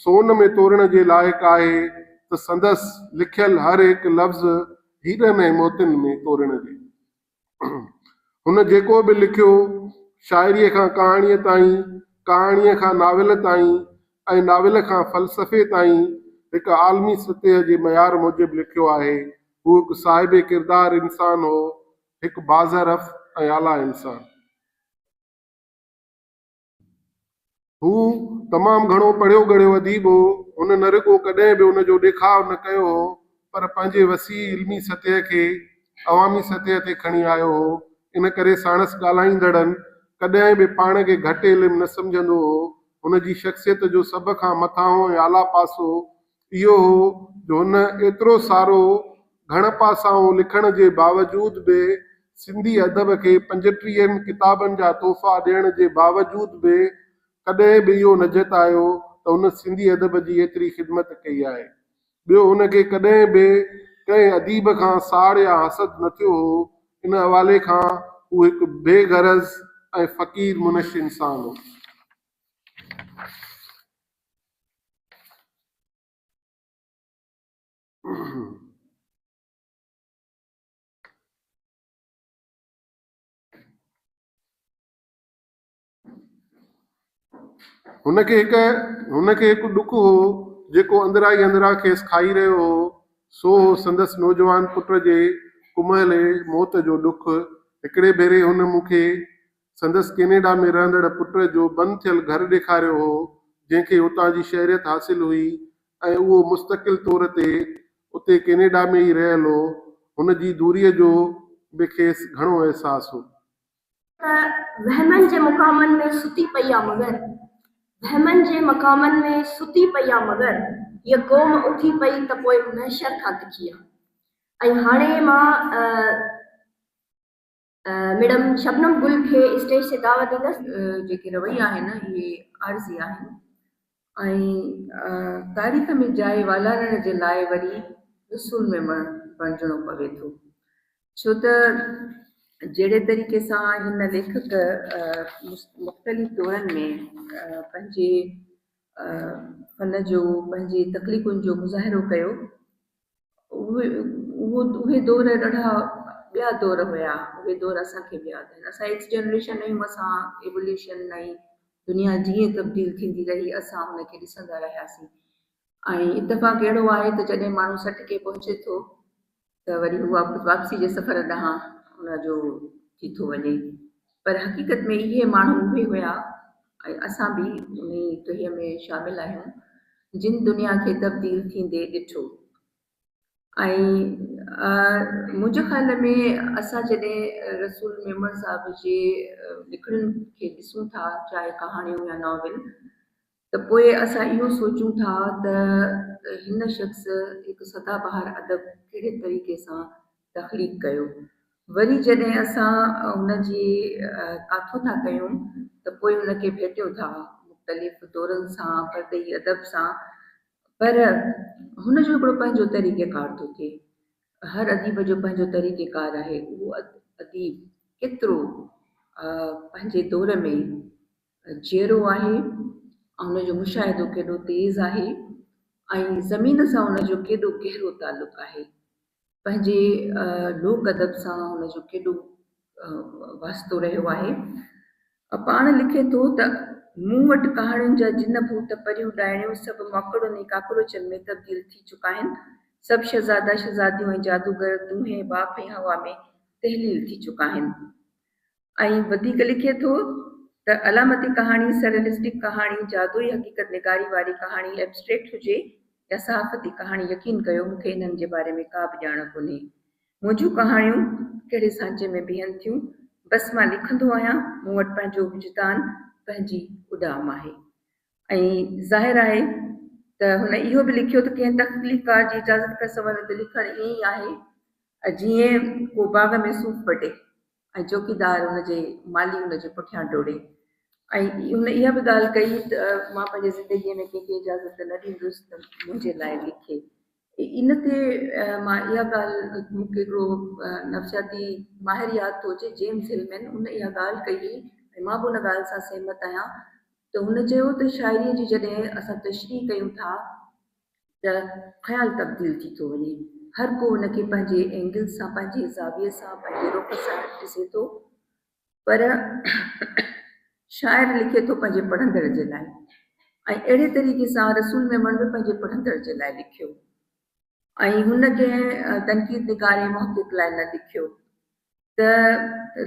سون ۾ تورڻ جي لائق آهي ته سندس لکيل هر هڪ لفظ هيرن ۽ موتين ۾ تورڻ جي. هن جيڪو به لکيو، شاعريء کان ڪهاڻيء تائين، ڪهاڻيء کان ناول تائين ۽ ناول کان فلسفي تائين هڪ عالمي سطح جي معيار موجب لکيو آهي. هو هڪ صاحب ڪردار انسان هو، هڪ باظرف ۽ اعليٰ انسان. هو تمام گهڻو پڙهيو ڳڙهيو اديب هو. هن نه رڳو ڪڏهن به ان جو ڏيکاء نه ڪيو هو، پر پنهنجي وسيع علمي سطح کي عوامي سطح تي کڻي آيو هو. ان ڪري ساڻس ڳالهائيندڙن ڪڏهن به پاڻ کي گهٽ علم نه سمجهندو هو. هن جي شخصيت جو سڀ کان مٿانهون ۽ اعليٰ پاسو اهو هو جو هن ايترو سارو گهڻ پاسائون لکڻ جي باوجود به سنڌي ادب کي پنجٽيهن ڪتابن جا تحفا ڏيڻ جي باوجود به ڪڏهن به اهو نه جتايو ته هن سنڌي ادب جي ايتري خدمت ڪئي آهي. ٻيو هن کي ڪڏهن به ڪنهن اديب کان ساڙ يا حسد نه ٿيو هو. ان حوالي کان هو هڪ بي غرض ۽ فقير منش انسان هو. هن کي هڪ هن کي هڪ ڏک هو جيڪو اندران ئي اندران کيس کائي رهيو هو سو هو سندس نوجوان پٽ جي ڪمهلي موت جو ڏک. هڪڙي ڀيري هن مون کي سندس ڪينيڊا ۾ رهندڙ پٽ جو بند ٿيل گهر ڏيکاريو هو، جنهن کي اتان جي شهريت حاصل هئي ۽ اهو مستقل طور تي اتي ڪينيڊا ۾ ئي رهيل هو. هن جي دوريء جو به کيس گهڻو احساس هو. ته وهمن جي مقامن ۾ ستي پئي آ مگر وهمن جي مقامن ۾ ستي پئي آ مگر هيء قوم اٿي پئي ته پوء محشر کان تکي آ ۽ هاڻي مان ميڊم شبنم گل کي اسٽيج تي دعوت ڏيندس. جيڪي رويا آهن اهي عارضي آهن ۽ تاريخ ۾ جاء والارڻ جي لاء وري رسول ميمڻ بڻجڻو پوي ٿو ڇو ته جهڙي طريقي سان هن ليکڪ مختلف دورن ۾ پنهنجي فن جو پنهنجي تخليقن جو مظاهرو ڪيو اهي اهي دور ڏاڍا ٻيا دور هيا اهي دور اسان کي به ياد آهن اسان ايڪس جنريشن آهيون اسان ايووليوشن ۽ دنيا جيئن تبديل ٿيندي رهي اسان ان کي ڏسندا رهياسين ۽ اتفاق اهڙو آهي ته جڏهن ماڻهو 60 کي پهچي ٿو ته وري هو واپسي جي سفر ڏانهن ان جو ٿي ٿو وڃي پر حقيقت ۾ اهي ماڻهو اهي هيا ۽ اسان به انهي ٽهيء ۾ شامل آهيون جن دنيا کي تبديل ٿيندي ڏٺو ۽ منهنجي خيال ۾ اسان جڏهن رسول ميمڻ صاحب جي لکڻين کي ڏسون ٿا چاهي ڪهاڻيون يا ناول ته پوء اسان اهو سوچون ٿا ته هن شخص هڪ سدا بهار ادب ڪهڙي طريقي سان تخليق ڪيو. وري جڏهن اسان هن جي ڪاٿو ٿا ڪيون ته پوء هن کي ڀيٽيون ٿا مختلف دورن سان، پرڏيهي ادب سان، پر هن جو هڪڙو پنهنجو طريقه ڪار ٿو ٿئي. هر اديب جو پنهنجو طريقه ڪار آهي. اهو اديب ڪيترو پنهنجي دور ۾ جيئرو آهي ۽ ان جو مشاهدو ڪيڏو تيز آهي ۽ زمين سان ان جو ڪيڏو گهرو تعلق آهي. پنهنجي لوڪ ادب سان ان جو ڪيڏو واسطو رهيو آهي. پاڻ لکي ٿو ته مون وٽ ڪهاڻين جا جن ڀوت، پريون، ڏائڻيون سڀ ماڪڙن ۽ ڪاڪروچن ۾ تبديل ٿي چڪا آهن. سڀ شهزادا، شهزاديون ۽ جادوگر دونهين، ٻاڦ ۽ هوا ۾ تحليل ٿي چڪا آهن. ۽ وڌيڪ لکي ٿو ته علامتي ڪهاڻي، سريلسٽڪ ڪهاڻي، جادوئي حقيقت نگاري واري ڪهاڻي، ائبسٽريڪٽ هجي يا صحافتي ڪهاڻي يقين ڪيو مون کي انهن جي باري ۾ ڪا به ڄاڻ ڪونهي. منهنجون ڪهاڻيون ڪهڙي سانچي ۾ بيهن ٿيون؟ بس مان لکندو آهيان، مون وٽ پنهنجو وجدان، پنهنجي اڏام آهي. ۽ ظاهر آهي ته هن اهو به لکيو ته ڪنهن تخليقڪار جي اجازت کان سواء ان تي لکڻ ائين ئي آهي جيئن ڪو باغ ۾ صوف پٽي ۽ چوڪيدار ان جي مالي ان جي پٺيان ڊوڙي. ۽ هن اها به ڳالهه ڪئي ته مان پنهنجي زندگيء ۾ ڪنهن کي اجازت نه ڏيندس ته منهنجي لاء لکي. ان تي مان اها ڳالهه مون کي هڪڙو نفسياتي ماهر ياد ٿو اچي جيمز هلمين ان اها ڳالهه ڪئي هئي ۽ مان به ان ڳالهه سان سهمت آهيان ته هن چيو ته شاعريء جي جڏهن اسان تشريح ڪيون ٿا ته خيال تبديل ٿي ٿو وڃي هر ڪو ان کي پنهنجي اينگل سان پنهنجي زاويي سان پنهنجي رخ سان ڏسي ٿو پر شاعر لکي ٿو پنهنجي پڙهندڙ جي لاء ۽ اهڙي طريقي سان رسول ميمڻ به پنهنجي پڙهندڙ جي لاء لکيو ۽ هن ڪنهن تنقيد نگار ۽ محقق لاء نه لکيو ته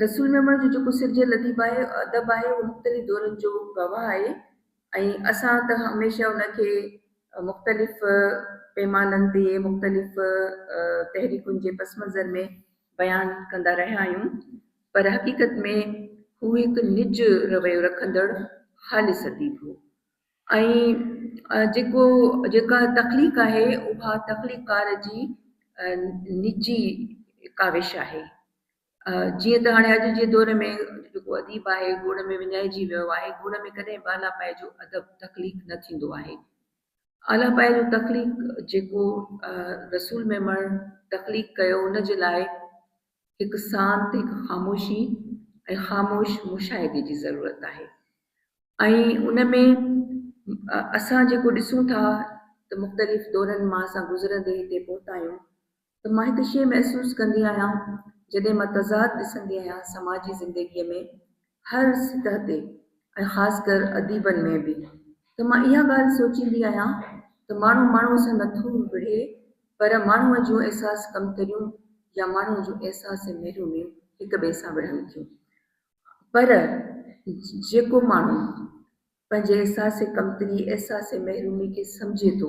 رسول ميمڻ جو جيڪو سرجيل اديب آهي ادب آهي اهو مختلف دورن جو گواهه آهي ۽ اسان ته هميشه ان کي مختلف پيمانن تي مختلف تحريڪن جي پس منظر ۾ بيان ڪندا رهيا آهيون پر حقيقت ۾ هو هڪ نج رويو رکندڙ خالص اديب هو ۽ جيڪو جيڪا تخليق آهي اها تخليقڪار جي نجي ڪاوش آهي. جيئن ته هاڻي اڄ جي دور ۾ جيڪو اديب آهي گوڙ ۾ وڃائجي ويو آهي، گوڙ ۾ ڪڏهن به اعليٰ پائي جو ادب تخليق نه ٿيندو آهي. اعليٰ پائي جو تخليق جيڪو رسول ميمڻ تخليق ڪيو ان جي لاء هڪ سانت، هڪ خاموشي ۽ خاموش مشاهدي جي ضرورت آهي ۽ ان ۾ اسان جيڪو ڏسون ٿا ته مختلف دورن مان اسان گذرندي هتي پهتا آهيون ته مان هڪ شيء محسوس ڪندي آهيان جڏهن مان تضاد ڏسندي آهيان سماجي زندگيء ۾ هر سطح تي ۽ خاص ڪر اديبن ۾ به ته مان اها ڳالهه سوچيندي آهيان ته ماڻهو ماڻهوء سان نٿو وڙهي پر ماڻهوء جون احساس ڪمتريون يا ماڻهوء جون احساس محروميون هڪ ٻئي سان وڙهن ٿيون پر جيڪو ماڻهو پنهنجي احساس ڪمتري، احساس محرومي کي سمجهي ٿو،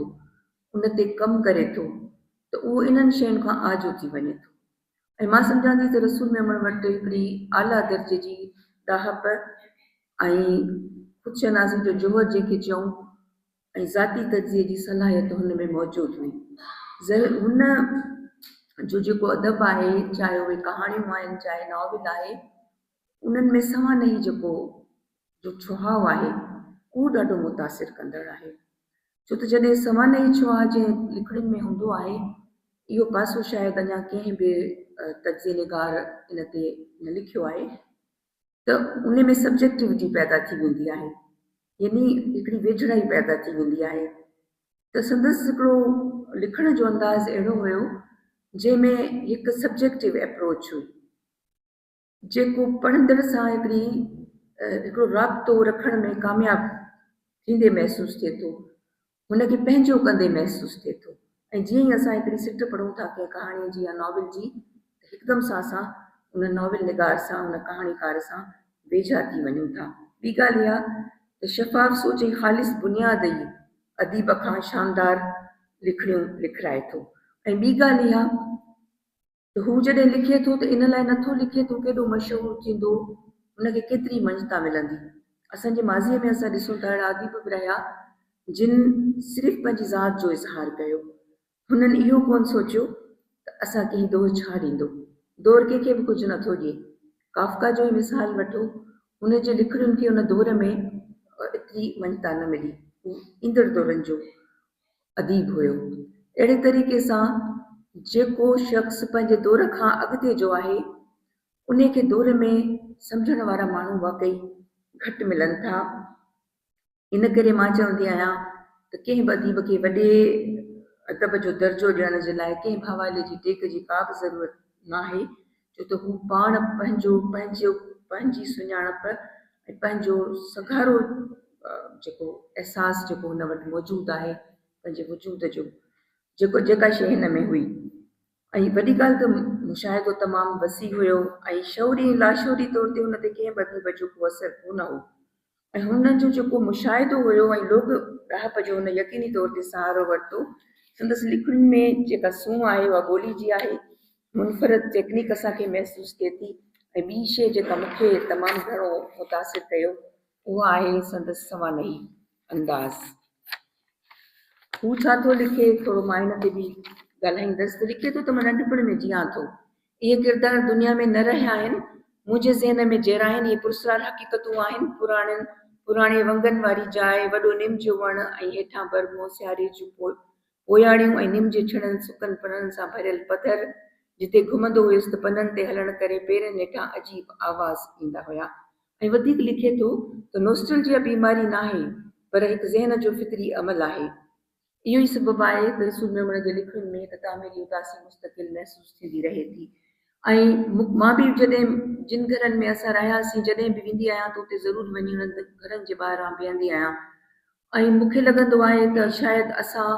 ان تي ڪم ڪري ٿو ته اهو انهن شين کان آجو ٿي وڃي ٿو. ۽ مان سمجهان ٿي ته رسول ميمڻ وٽ هڪڙي اعليٰ درجي جي ڏاهپ ۽ خودشناسي جو جوهر جنهن کي چئون ۽ ذاتي تجزيي جي صلاحيت هن ۾ موجود هئي. هن جو جيڪو ادب آهي، چاهي اهي ڪهاڻيون آهن، چاهي ناول آهي، انهن ۾ سوانحي جيڪو جو ڇهاء آهي، اهو ڏاڍو متاثر ڪندڙ آهي. ڇو ته جڏهن سوانحي ڇهاء جنهن لکڻين ۾ هوندو آهي، اهو پاسو شايد اڃا ڪنهن به تجزيي نگار ان تي نه لکيو آهي ته ان ۾ سبجيڪٽيوٽي پيدا ٿي ويندي آهي، يعني هڪڙي ويجهڙائي پيدا ٿي ويندي آهي ته سندس هڪڙو لکڻ جو انداز اهڙو هيو، جنهن ۾ هڪ سبجيڪٽو ايپروچ هئي. جيڪو پڙهندڙ سان هڪڙي هڪڙو رابطو رکڻ ۾ ڪامياب ٿيندي محسوس ٿئي ٿو، هن کي پنهنجو ڪندي محسوس ٿئي ٿو ۽ جيئن ئي اسان هڪڙي سٽ پڙهون ٿا ڪنهن ڪهاڻيء جي يا ناول جي ته هڪدم سان اسان ان ناول نگار سان ان ڪهاڻيڪار سان ويجها ٿي وڃون ٿا. ٻي ڳالهه اها ته شفاف سوچ ۽ خالص بنياد ئي اديب کان شاندار لکڻيون لکرائي ٿو ۽ ٻي ڳالهه اها ته هو جڏهن لکي ٿو ته ان لاء نٿو لکي ته هو ڪيڏو مشهور ٿيندو، هن کي ڪيتري مڃتا ملندي. اسان جي ماضيء ۾ اسان ڏسون ته اهڙا اديب به رهيا، جن صرف پنهنجي ذات جو اظهار ڪيو. هنن اهو ڪونه سوچيو ته اسان کي هي دور ڇا ڏيندو. دور ڪنهن کي به ڪجهه نٿو ڏئي. ڪافڪا جو ئي مثال وٺو، هن جي لکڻين کي ان دور ۾ ايتري مڃتا نه ملي. هو ايندڙ دورن جو اديب هيو. اهڙي طريقي سان جيڪو شخص پنهنجي دور کان اڳتي جو آهي، انهي کي دور ۾ سمجهڻ وارا ماڻهو واقعي گهٽ ملن ٿا. ان ڪري مان چوندي آهيان ته ڪنهن به اديب کي وڏي ادب جو درجو ڏيڻ جي لاء ڪنهن به حوالي جي ٽيڪ جي ڪا به ضرورت ناهي، ڇو ته هو پاڻ پنهنجو پنهنجو پنهنجي سڃاڻپ ۽ پنهنجو سگهارو جيڪو احساس جيڪو هن وٽ موجود آهي پنهنجي وجود جو جيڪو جيڪا شيء هن ۾ هئي ۽ وڏي ڳالهه ته مشاهدو تمام وسيع هيو ۽ شعوري ۽ لاشعوري طور تي هن تي ڪنهن به اديب جو ڪو اثر ڪونه هو ۽ هن جو جيڪو مشاهدو هيو ۽ لوڪ ڏاهپ جو هن يقيني طور تي سهارو ورتو. سندس لکڻين ۾ جيڪا سونهن آهي اها ٻولي جي آهي. منفرد ٽيڪنيڪ اسان کي محسوس ٿئي ٿي ۽ ٻي شيء جيڪا مون کي تمام گهڻو متاثر ڪيو اها آهي سندس سوانحي انداز. هو ڇا ٿو لکي ٿورو مان ان تي به ڳالهائيندس ته لکي ٿو ته مان ننڍپڻ ۾ جيان ٿو. اهي ڪردار دنيا ۾ نه رهيا آهن، منهنجي ذهن ۾ جيئرا آهن، اهي پراسرار حقيقتون آهن، پراڻين پراڻي ونگن واري جاء، وڏو نم جو وڻ ۽ هيٺان برمو، سياري جون پوياڙيون ۽ نم جي ڇڻن سڪن پنن سان ڀريل پڌر، جتي گهمندو هيس ته پنن تي هلڻ ڪري پيرن هيٺان عجيب آواز ايندا هيا ۽ وڌيڪ لکي ٿو ته نوسٽلجيا بيماري ناهي پر هڪ ذهن جو فطري عمل آهي. اهو ئي سبب آهي ته رسول ميمڻ جي لکڻين ۾ هڪ تعميري اداسي مستقل محسوس ٿيندي رهي ٿي ۽ مان به جڏهن جن گهرن ۾ اسان رهياسين جڏهن به ويندي آهيان ته اتي ضرور وڃي انهن گهرن جي ٻاهران بيهندي آهيان ۽ مون کي لڳندو آهي ته شايد اسان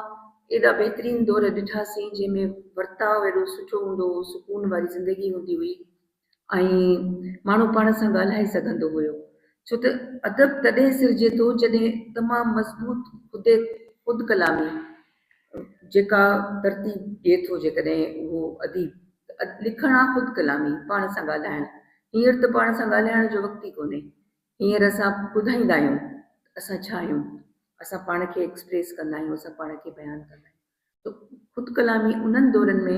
ايڏا بهترين دور ڏٺاسين جنهن ۾ ورتاء ايڏو سٺو هوندو هو، سڪون واري زندگي هوندي هئي ۽ ماڻهو پاڻ سان ڳالهائي سگهندو هيو. ڇو ته ادب تڏهن سرجي ٿو جڏهن تمام مضبوط خودي خود ڪلامي جيڪا ترتيب ڏئي ٿو جيڪڏهن اهو اديب ته لکڻ آ خود ڪلامي پاڻ سان ڳالهائڻ. هينئر ته پاڻ سان ڳالهائڻ جو وقت ئي ڪونهي. هينئر اسان ٻڌائيندا آهيون ته اسان ڇا آهيون، اسان پاڻ کي ايڪسپريس ڪندا آهيون، اسان پاڻ کي بيان ڪندا آهيون. ته خود ڪلامي انهن دورن ۾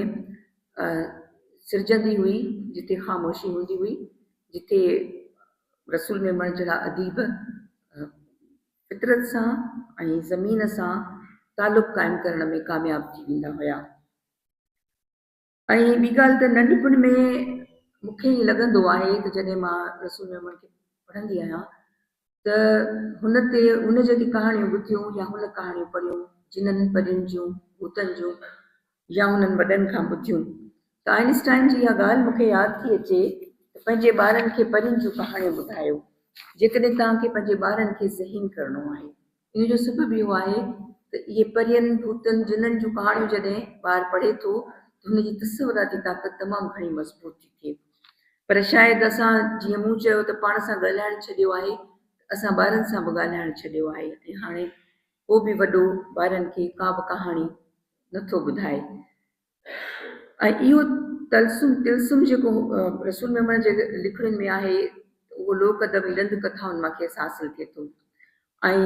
سرجندي هئي جتي خاموشي هوندي هئي، جتي رسول ميمڻ جهڙا اديب فطرت سان ۽ زمين سان تعلق قائم ڪرڻ ۾ ڪامياب ٿي ويندا هيا. ۽ ٻي ڳالهه ته ننڍپڻ ۾ مون کي ائين لڳندو آهي ته جڏهن مان رسول ميمڻ کي پڙهندي آهيان ته هن تي هن جيڪي ڪهاڻيون ٻڌيون يا هن ڪهاڻيون پڙهيون جنن پرين جون ڀوتن جون يا هنن وڏن کان ٻڌيون ته آئنسٽائن جي اها ڳالهه مون کي ياد ٿي اچي ته پنهنجي ٻارن کي پرين جون ڪهاڻيون ٻڌايو جيڪڏهن توهان کي پنهنجي ٻارن کي ذهين ڪرڻو آهي. ان جو سبب اهو آهي ته اهي پرين، ڀوتن، جنن جون ڪهاڻيون جڏهن ٻار پڙهي ٿو ته هن جي تصوراتي طاقت تمام گهڻي مضبوط ٿي ٿئي. پر شايد اسان جيئن مون چيو ته پاڻ سان ڳالهائڻ ڇڏيو آهي ته اسان ٻارن سان به ڳالهائڻ ڇڏيو آهي ۽ هاڻي ڪو به وڏو ٻارن کي ڪا به ڪهاڻي نٿو ٻڌائي. ۽ اهو طلسم، طلسم جيڪو رسول ميمڻ جي لکڻين ۾ آهي اهو لوڪ ادب ۽ ڏند ڪٿائن مان کيس حاصل ٿئي ٿو ۽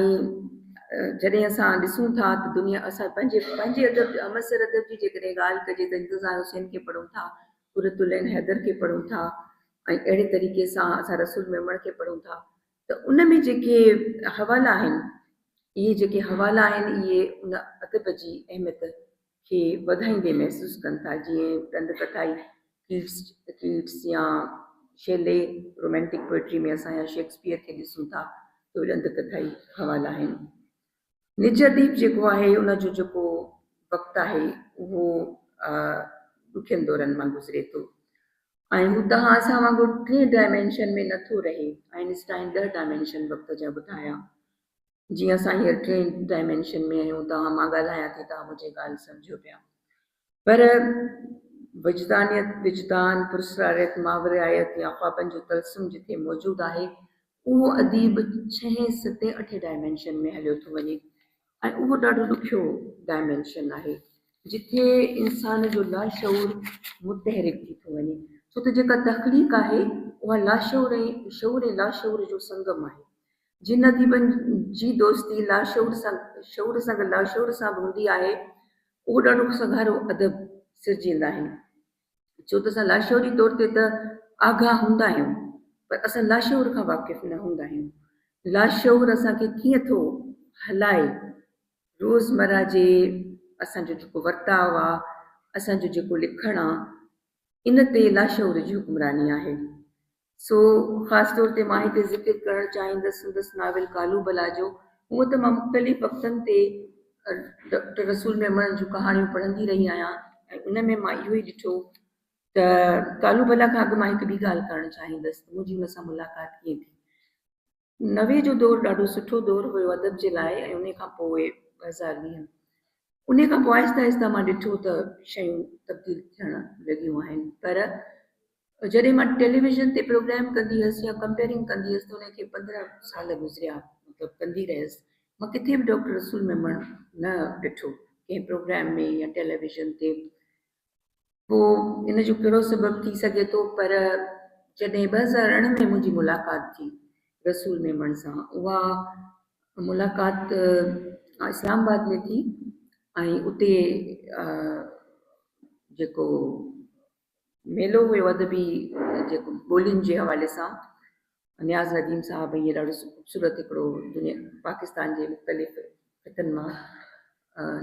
جڏهن اسان ڏسون ٿا ته دنيا اسان پنهنجي پنهنجي ادب همعصر ادب جي جيڪڏهن ڳالهه ڪجي ته انتظار حسين کي پڙهون ٿا قرت العين حيدر کي پڙهون ٿا ۽ اهڙي طريقي سان اسان رسول ميمڻ کي پڙهون ٿا ته ان ۾ جيڪي حوالا آهن اهي جيڪي حوالا آهن اهي ان ادب جي اهميت کي وڌائيندي محسوس ڪن ٿا جيئن ڏند ڪٿائي ڪيٽس ڪيٽس يا شيلي رومانٽڪ پوئٽري ۾ اسان يا شيڪسپيئر کي ڏسون ٿا ته اهي ڏند ڪٿائي حوالا آهن. نج اديب جيڪو آهي ان جو جيڪو وقت آهي اهو ڏکين دورن مان گذري ٿو ۽ هو توهان اسان وانگر ٽئين ڊائمينشن ۾ نٿو رهي. آئنسٽائن ڏهه ڊائمينشن وقت جا ٻڌايا. جيئن اسان هينئر ٽئين ڊائمينشن ۾ آهيون، توهان مان ڳالهايان ٿي، توهان منهنجي ڳالهه سمجهو پيا. پر وجدانيت، وجدان، پراسراريت، ماورائيت يا خوابن جو طلسم جتي موجود آهي، اهو اديب ڇهين، ستين، اٺين ڊائمينشن ۾ هليو ٿو وڃي ۽ اهو ڏاڍو ڏکيو ڊائمينشن آهي، جتي انسان جو لاشعور متحرڪ ٿي ٿو وڃي. ڇو ته جيڪا تخليق آهي، اها لاشعور ۽ شعور ۽ لاشعور جو سنگم آهي. جن اديبن جي دوستي لاشعور سان شعور سان گڏ لاشعور سان به هوندي آهي، اهو ڏاڍو سگهارو ادب سرجيندا آهن. ڇو ته اسان لاشعوري طور تي ته آگاهه هوندا آهيون، پر اسان لاشعور کان واقف نه هوندا آهيون. لاشعور اسان کي ڪيئن ٿو هلائي، روزمره جي اسان جو جيڪو ورتاء آ، اسان جو جيڪو لکڻ آ، ان تي لاشعور جي حڪمراني آهي. سو خاص طور تي مان هتي ذڪر ڪرڻ چاهيندس سندس ناول ڪالو بلا جو. هونء ته مان مختلف وقتن تي ڊاڪٽر رسول ميمڻ جون ڪهاڻيون پڙهندي رهي آهيان ۽ ان ۾ مان اهو ئي ڏٺو ته ڪالو بلا کان اڳ مان هڪ ٻي ڳالهه ڪرڻ چاهيندس ته منهنجي هن سان ملاقات ڪيئن ٿي. 90 جو دور ڏاڍو سٺو دور هيو ادب جي لاء ۽ انهي کان پوء 2020 انهي کان پوء آهستي آهستي مان ڏٺو ته شيون تبديل ٿيڻ لڳيون آهن پر جڏهن مان ٽيليويزن تي پروگرام ڪندي هيس يا ڪمپيئرنگ ڪندي هيس ته انهي کي 15 سال گذريا مطلب ڪندي رهيس مان ڪٿي به ڊاڪٽر رسول ميمڻ نه ڏٺو ڪنهن پروگرام ۾ يا ٽيليويزن تي پوء ان جو ڪهڙو سبب ٿي سگهي ٿو پر جڏهن 2018 ۾ منهنجي ملاقات ٿي رسول ميمڻ سان، اها ملاقات اسلام آباد ۾ ٿي ۽ اتي جيڪو ميلو هيو ادبي جيڪو ٻولين جي حوالي سان نياز نديم صاحب ائين ڏاڍو خوبصورت هڪڙو دنيا پاڪستان جي مختلف خطن مان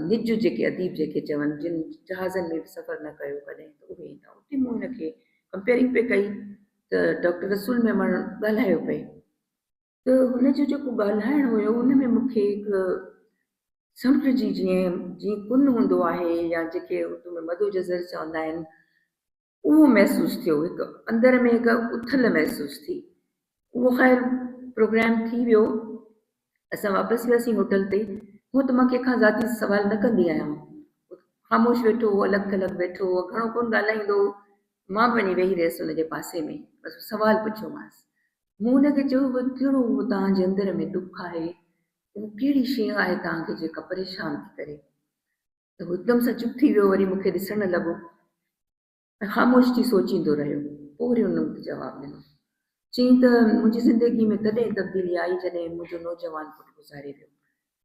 نج جيڪي اديب جيڪي چون جن جهازن ۾ به سفر نه ڪيو ڪڏهن ته اهي ايندا اتي مون هن کي ڪمپيئرنگ پئي ڪئي ته ڊاڪٽر رسول ميمڻ ڳالهايو پئي ته هن جو جيڪو ڳالهائڻ هيو ان ۾ مون کي هڪ سمنڊ جي جيئن جيئن ڪن هوندو آهي يا جيڪي اردو ۾ مدو جزر چوندا آهن اهو محسوس ٿيو هڪ اندر ۾ هڪ اٿل محسوس ٿي اهو خير پروگرام ٿي ويو اسان واپس وياسين هوٽل تي هونء ته مان ڪنهن کان ذاتي سوال نه ڪندي آهيان خاموش ويٺو هو الڳ ٿلڳ ويٺو هو گهڻو ڪونه ڳالهائيندو هو مان به وڃي ويهي رهيس ان جي پاسي ۾ بس سوال پڇيومانس مون هن کي چيو اهو ڪهڙو اهو توهان جي اندر ۾ ڏک آهي، اهو ڪهڙي شيء آهي توهان کي جيڪا پريشان ٿي ڪري؟ ته هو هڪدم سان چپ ٿي ويو، وري مون کي ڏسڻ لڳو ۽ خاموش ٿي سوچيندو رهيو. پوء وري هن مون کي جواب ڏنو. چيائين ته منهنجي زندگي ۾ تڏهن تبديلي آئي جڏهن منهنجو نوجوان پٽ گذاري ويو.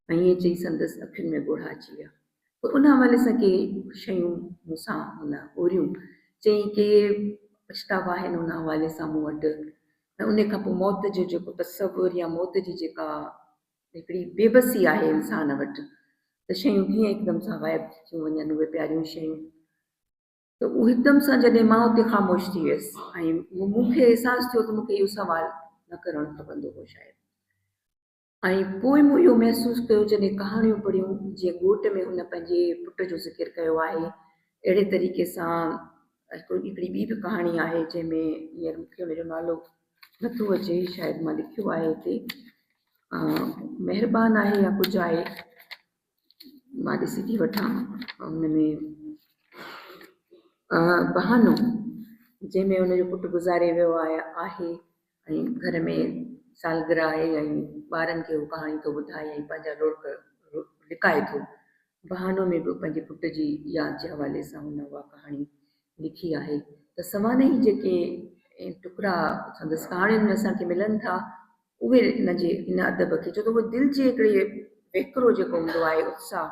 ۽ ائين چئي سندس اکين ۾ ڳوڙها اچي ويا. پوء ان حوالي سان ڪي شيون مون سان هن اوريون. چيائين ڪي پڇتاوا آهن ان حوالي سان مون وٽ ۽ ان کان پوء موت جو جيڪو تصور يا موت جي جيڪا هڪڙي بيبسي آهي انسان وٽ ته شيون ڪيئن هڪدم سان غائب ٿي ٿيون وڃن اهي پياريون شيون ته اهو هڪدم سان جڏهن مان اتي خاموش ٿي ويس ۽ مون کي احساس ٿيو ته مون کي اهو سوال نه ڪرڻ کپندو هو شايد. ۽ پوء مون اهو محسوس ڪيو جڏهن ڪهاڻيون پڙهيون جيئن ڳوٺ ۾ هن پنهنجي پٽ جو ذڪر ڪيو آهي اهڙي طريقي سان هڪڙي ٻي به ڪهاڻي آهي جنهن ۾ هينئر مون کي ان جو نالو نٿو اچي شايد مان لکيو آهي هتي مهربان آهي يا ڪجهه آهي مان ڏسي ٿي وٺان ان ۾ بهانو جنهن ۾ ان جو پٽ گذاري ويو آهي ۽ گهر ۾ سالگرهه آهي ۽ ٻارن کي هو ڪهاڻي ٿو ٻڌائي ۽ پنهنجا لڙڪ لڪائي ٿو. بهانو ۾ به پنهنجي پٽ جي ياد جي حوالي سان هن اها ڪهاڻي لکي آهي ته سوانحي جيڪي ٽڪرا سندس ڪهاڻين ۾ اسان کي ملن ٿا اهي ان جي ان ادب کي ڇو ته اهو دل جي هڪڙي وهڪرو جيڪو هوندو آهي اتساهه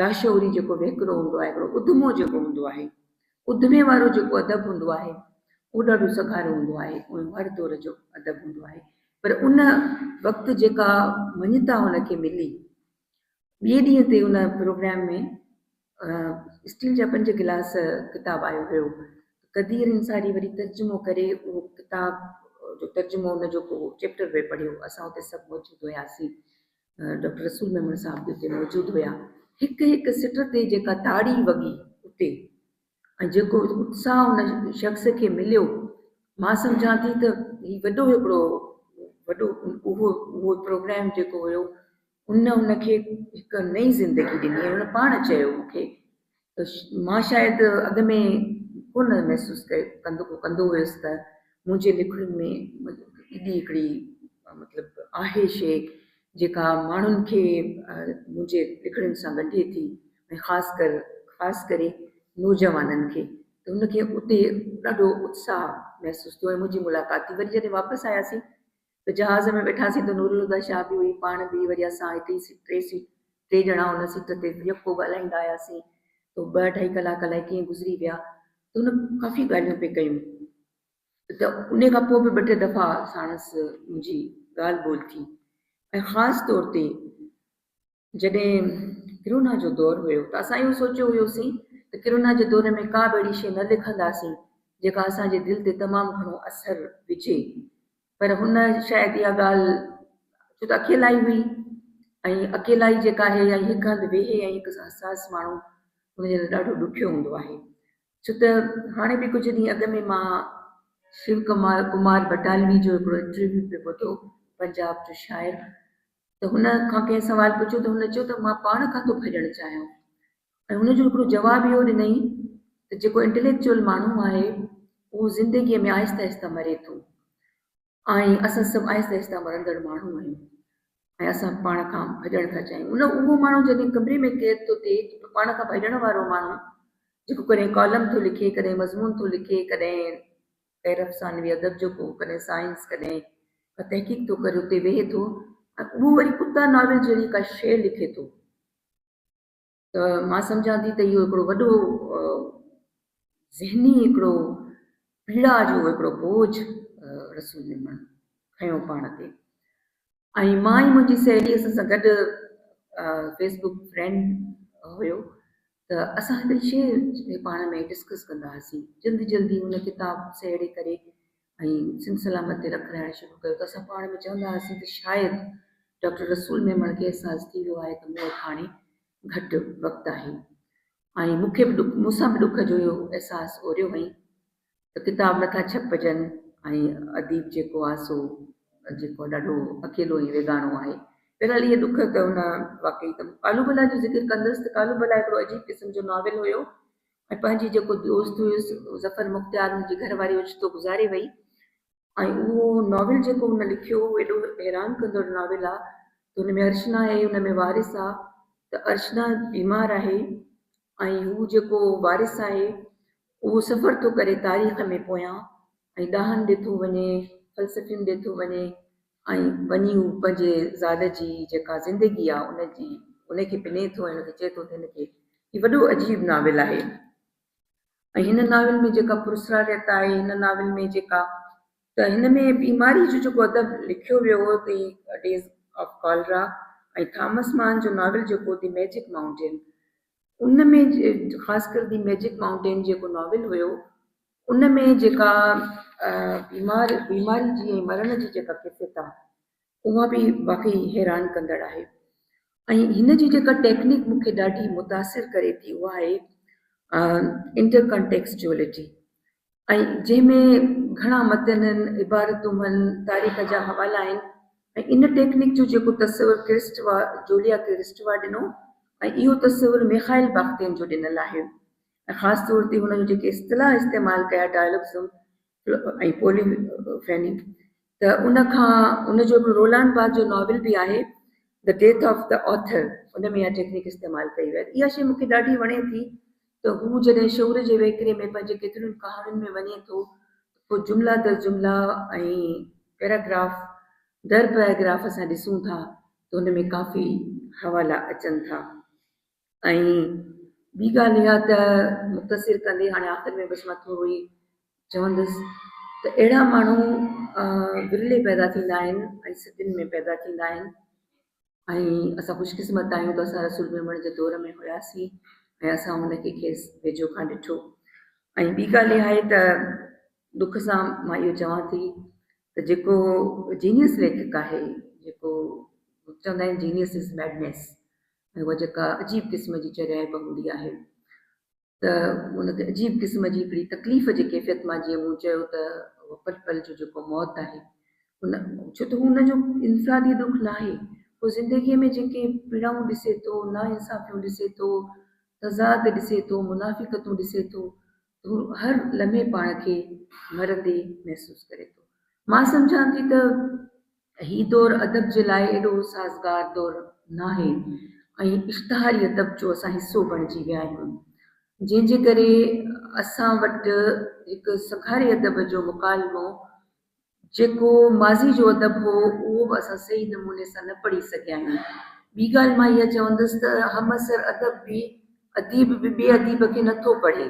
لاشعوري جيڪو وهڪرو هوندو آهي هڪڙو اڌمو جيڪو هوندو آهي اڌمي وارو جيڪو ادب هوندو آهي اهو ڏاڍو سگهارو هوندو آهي اهو هر دور جو ادب هوندو آهي پر ان وقت جيڪا مڃتا هن کي ملي ٻئي ڏينهن تي ان پروگرام ۾ اسٽيل جا پنج گلاس ڪتاب آيو هيو قدير انصاري وري ترجمو ڪري اهو ڪتاب جو ترجمو ان جو ڪو چيپٽر پئي پڙهيو اسان اتي سڀ موجود هياسين ڊاڪٽر رسول ميمڻ صاحب به اتي موجود هيا. هڪ هڪ سٽ تي جيڪا تاڙي وڳي اتي ۽ جيڪو اتساهه ان شخص کي مليو، مان سمجهان ٿي ته هي وڏو هڪڙو وڏو اهو اهو پروگرام جيڪو هيو ان ان کي هڪ نئين زندگي ڏني ۽ هن پاڻ چيو مون کي ته مان شايد اڳ ۾ ڪونه محسوس ڪندو ڪندو هيس ته منهنجي لکڻين ۾ ايڏي هڪڙي مطلب آهي شيء جيڪا ماڻهن کي منهنجي لکڻين سان ڳنڍي ٿي ۽ خاص ڪر خاص ڪري نوجوانن کي ته هن کي اتي ڏاڍو اتساهه محسوس ٿيو ۽ منهنجي ملاقات ٿي وري جڏهن واپس آياسين ته جهاز ۾ ويٺاسين ته نورالهديٰ شاهه به هئي، پاڻ به وري اسان هڪ ئي سيٽ ٽي سيٽ ٽي ڄڻا ان سيٽ تي يڪو ڳالهائيندا آياسين ته ٻه اڍائي ڪلاڪ الائي ڪيئن گذري ويا ته هن ڪافي ڳالهيون پئي ڪيون ته ان کان پوء به ٻه ٽي دفعا ساڻس منهنجي ڳالهه ٻولهه ٿي ۽ خاص طور تي جڏهن ڪرونا جو دور هيو ته اسان اهو سوچيو هيوسين ته ڪرونا جي دور ۾ ڪا به اهڙي شيء نه لکنداسين جيڪا اسان جي دل تي تمام گهڻو اثر وجهي پر هن شايد اها ڳالهه ڇو ته اڪيلائي هئي ۽ اڪيلائي جيڪا آهي ۽ هڪ هنڌ ويهي ۽ هڪ حساس ماڻهو ان جي لاء ڏاڍو ڏکيو هوندو آهي ڇو ته هاڻي به ڪجهه ڏينهن اڳ ۾ مان شو ڪمار ڪمار بٽالوي جو هڪڙو انٽرويو پيو ٻڌو پنجاب جو شاعر ته هن کان ڪنهن سوال پڇيو ته هن چيو ته مان پاڻ کان ٿو ڀڄڻ چاهيان ۽ هن جو هڪڙو جواب اهو ڏنائين ته جيڪو انٽليڪچوئل ماڻهو آهي اهو زندگيء ۾ آهستي آهستي مري ٿو ۽ اسان سڀ آهستي آهستي مرندڙ ماڻهو آهيون ۽ اسان پاڻ کان ڀڄڻ ٿا چاهيون. ان اهو ماڻهو جڏهن ڪمري ۾ قيد ٿو ٿئي ته پاڻ کان ڀڄڻ وارو ماڻهو جيڪو ڪڏهن ڪالم ٿو لکي، ڪڏهن مضمون ٿو لکي، ڪڏهن غير افسانوي ادب جو ڪو ڪڏهن سائنس ڪڏهن ڪا تحقيق ٿو ڪري اتي ويهي ٿو ۽ اهو وري ڪتا ناول جهڙي ڪا شيء لکي ٿو ته مان سمجهان ٿي ته اهو هڪڙو وڏو ذهني هڪڙو پيڙا جو هڪڙو بوجھ رسول ميمڻ کنيو پاڻ تي ۽ مان ۽ منهنجي سهيلي اسان سان گڏ فيس بڪ فرينڊ هيو ته اسان هڪڙي شيء پاڻ ۾ ڊسڪس ڪندا هئاسين جلدي جلدي ان ڪتاب سهيڙي ڪري ۽ سنڌ سلامت تي رکرائڻ شروع ڪيو ته اسان پاڻ ۾ چوندا هئاسين ته شايد ڊاڪٽر رسول ميمڻ کي احساس ٿي ويو آهي ته مون وٽ هاڻي گهٽ وقت آهي ۽ مون کي به ڏک مون سان به ڏک جو اهو احساس اوريو هئائين ته ڪتاب نٿا ڇپجن ۽ اديب جيڪو آ سو جيڪو ڏاڍو اڪيلو ۽ ويڳاڻو آهي. بهرحال اهي ڏک ته ان واقعي ته ڪالو بلا جو ذڪر ڪندس ته ڪالو بلا هڪڙو عجيب قسم جو ناول هيو ۽ پنهنجي جيڪو دوست هيس ظفر مختيار ان جي گهر واري اوچتو گذاري وئي ۽ اهو ناول جيڪو هن لکيو اهو ايڏو حيران ڪندڙ ناول آ ته ان ۾ ارشنا آهي ان ۾ وارث آ ته ارشنا بيمار آهي ۽ هو جيڪو وارث آهي اهو سفر ٿو ڪري تاريخ ۾ پويان ۽ ڏاهن ڏي ٿو وڃي، فلسفين ڏي ٿو وڃي ۽ وڃي هو پنهنجي زال جي جيڪا زندگي آ ان جي ان کي پني ٿو ۽ ان کي چئي ٿو ته هن کي هي وڏو عجيب ناول آهي ۽ هن ناول ۾ جيڪا پراسراريت آهي هن ناول ۾ جيڪا ته هن ۾ بيماري جو جيڪو ادب لکيو ويو هو the days of cholera ۽ Thomas مان جو ناول جيڪو the magic mountain ان ۾ خاص ڪر the magic mountain جيڪو ناول هيو ان ۾ جيڪا بيمار بيماري جي ۽ مرڻ جي جيڪا ڪيفيت آ اها به واقعي حيران ڪندڙ آهي ۽ هن جي جيڪا ٽيڪنيڪ مون کي ڏاڍي متاثر ڪري ٿي اها آهي انٽر ڪانٽيڪسچوئلٽي ۽ جنهن ۾ گهڻا متن آهن، عبارتون آهن، تاريخ جا حوالا آهن ۽ ان ٽيڪنڪ جو جيڪو تصور ڪرسٽوا، جوليا ڪرسٽوا ڏنو ۽ اهو تصور ميخائيل باختين جو ڏنل آهي ۽ خاص طور تي هن جو جيڪي اصطلاح استعمال ڪيا ڊائلاگزم ۽ پولي فيني ته ان کان ان جو هڪڙو رولان بارٿ جو ناول به آهي The Death of the Author ان ۾ اها ٽيڪنڪ استعمال ڪئي وئي آهي اها شيء مون کي ڏاڍي وڻي ٿي ته هو جڏهن شعور جي وهڪري ۾ پنهنجي ڪيترين ڪهاڻين ۾ وڃي ٿو ته پوء جملا در جملا ۽ پيراگراف در پيراگراف اسان ڏسون ٿا ته ان ۾ ڪافي حوالا اچن ٿا ۽ ٻي ڳالهه اها ته مختصر ڪندي هاڻي آخر ۾ بس مان ٿورو ئي چوندس ته اهڙا ماڻهو ورلي پيدا ٿيندا آهن ۽ صدين ۾ پيدا ٿيندا آهن ۽ اسان خوش قسمت آهيون ته اسان رسول ميمڻ جي دور ۾ هياسين ۽ اسان هن کي کيس ويجهو کان ڏٺو ۽ ٻي ڳالهه اها آهي ته ڏک سان مان اهو چوان ٿي ته جيڪو جينيس ليکڪ آهي جيڪو چوندا آهن جينيس از ميڊنيس ۽ اها جيڪا عجيب قسم جي چريائپ هوندي آهي ته ان کي عجيب قسم جي هڪڙي تڪليف جي ڪيفيت مان جيئن مون چيو ته اهو پل پل جو جيڪو موت آهي ان ڇو ته هو ان جو انفرادي ڏک ناهي هو زندگيء ۾ جيڪي پيڙائون ڏسي ٿو نا انصافيون ڏسي ٿو تضاد ڏسي ٿو منافقتون ڏسي ٿو ته هو هر لمحي پاڻ کي مرندي محسوس ڪري ٿو مان سمجهان ٿي ته هي دور ادب جي لاء ايڏو سازگار دور ناهي ۽ اشتهاري ادب جو اسان حصو بڻجي ويا آهيون، جنهن جي ڪري اسان وٽ هڪ سگهاري ادب جو مڪالمو جيڪو ماضي جو ادب هو اهو به اسان صحيح نموني سان نه پڙهي سگهيا آهيون. ٻي ڳالهه مان اها چوندس ته همعصر ادب به اديب به ٻئي اديب کي نٿو پڙهي.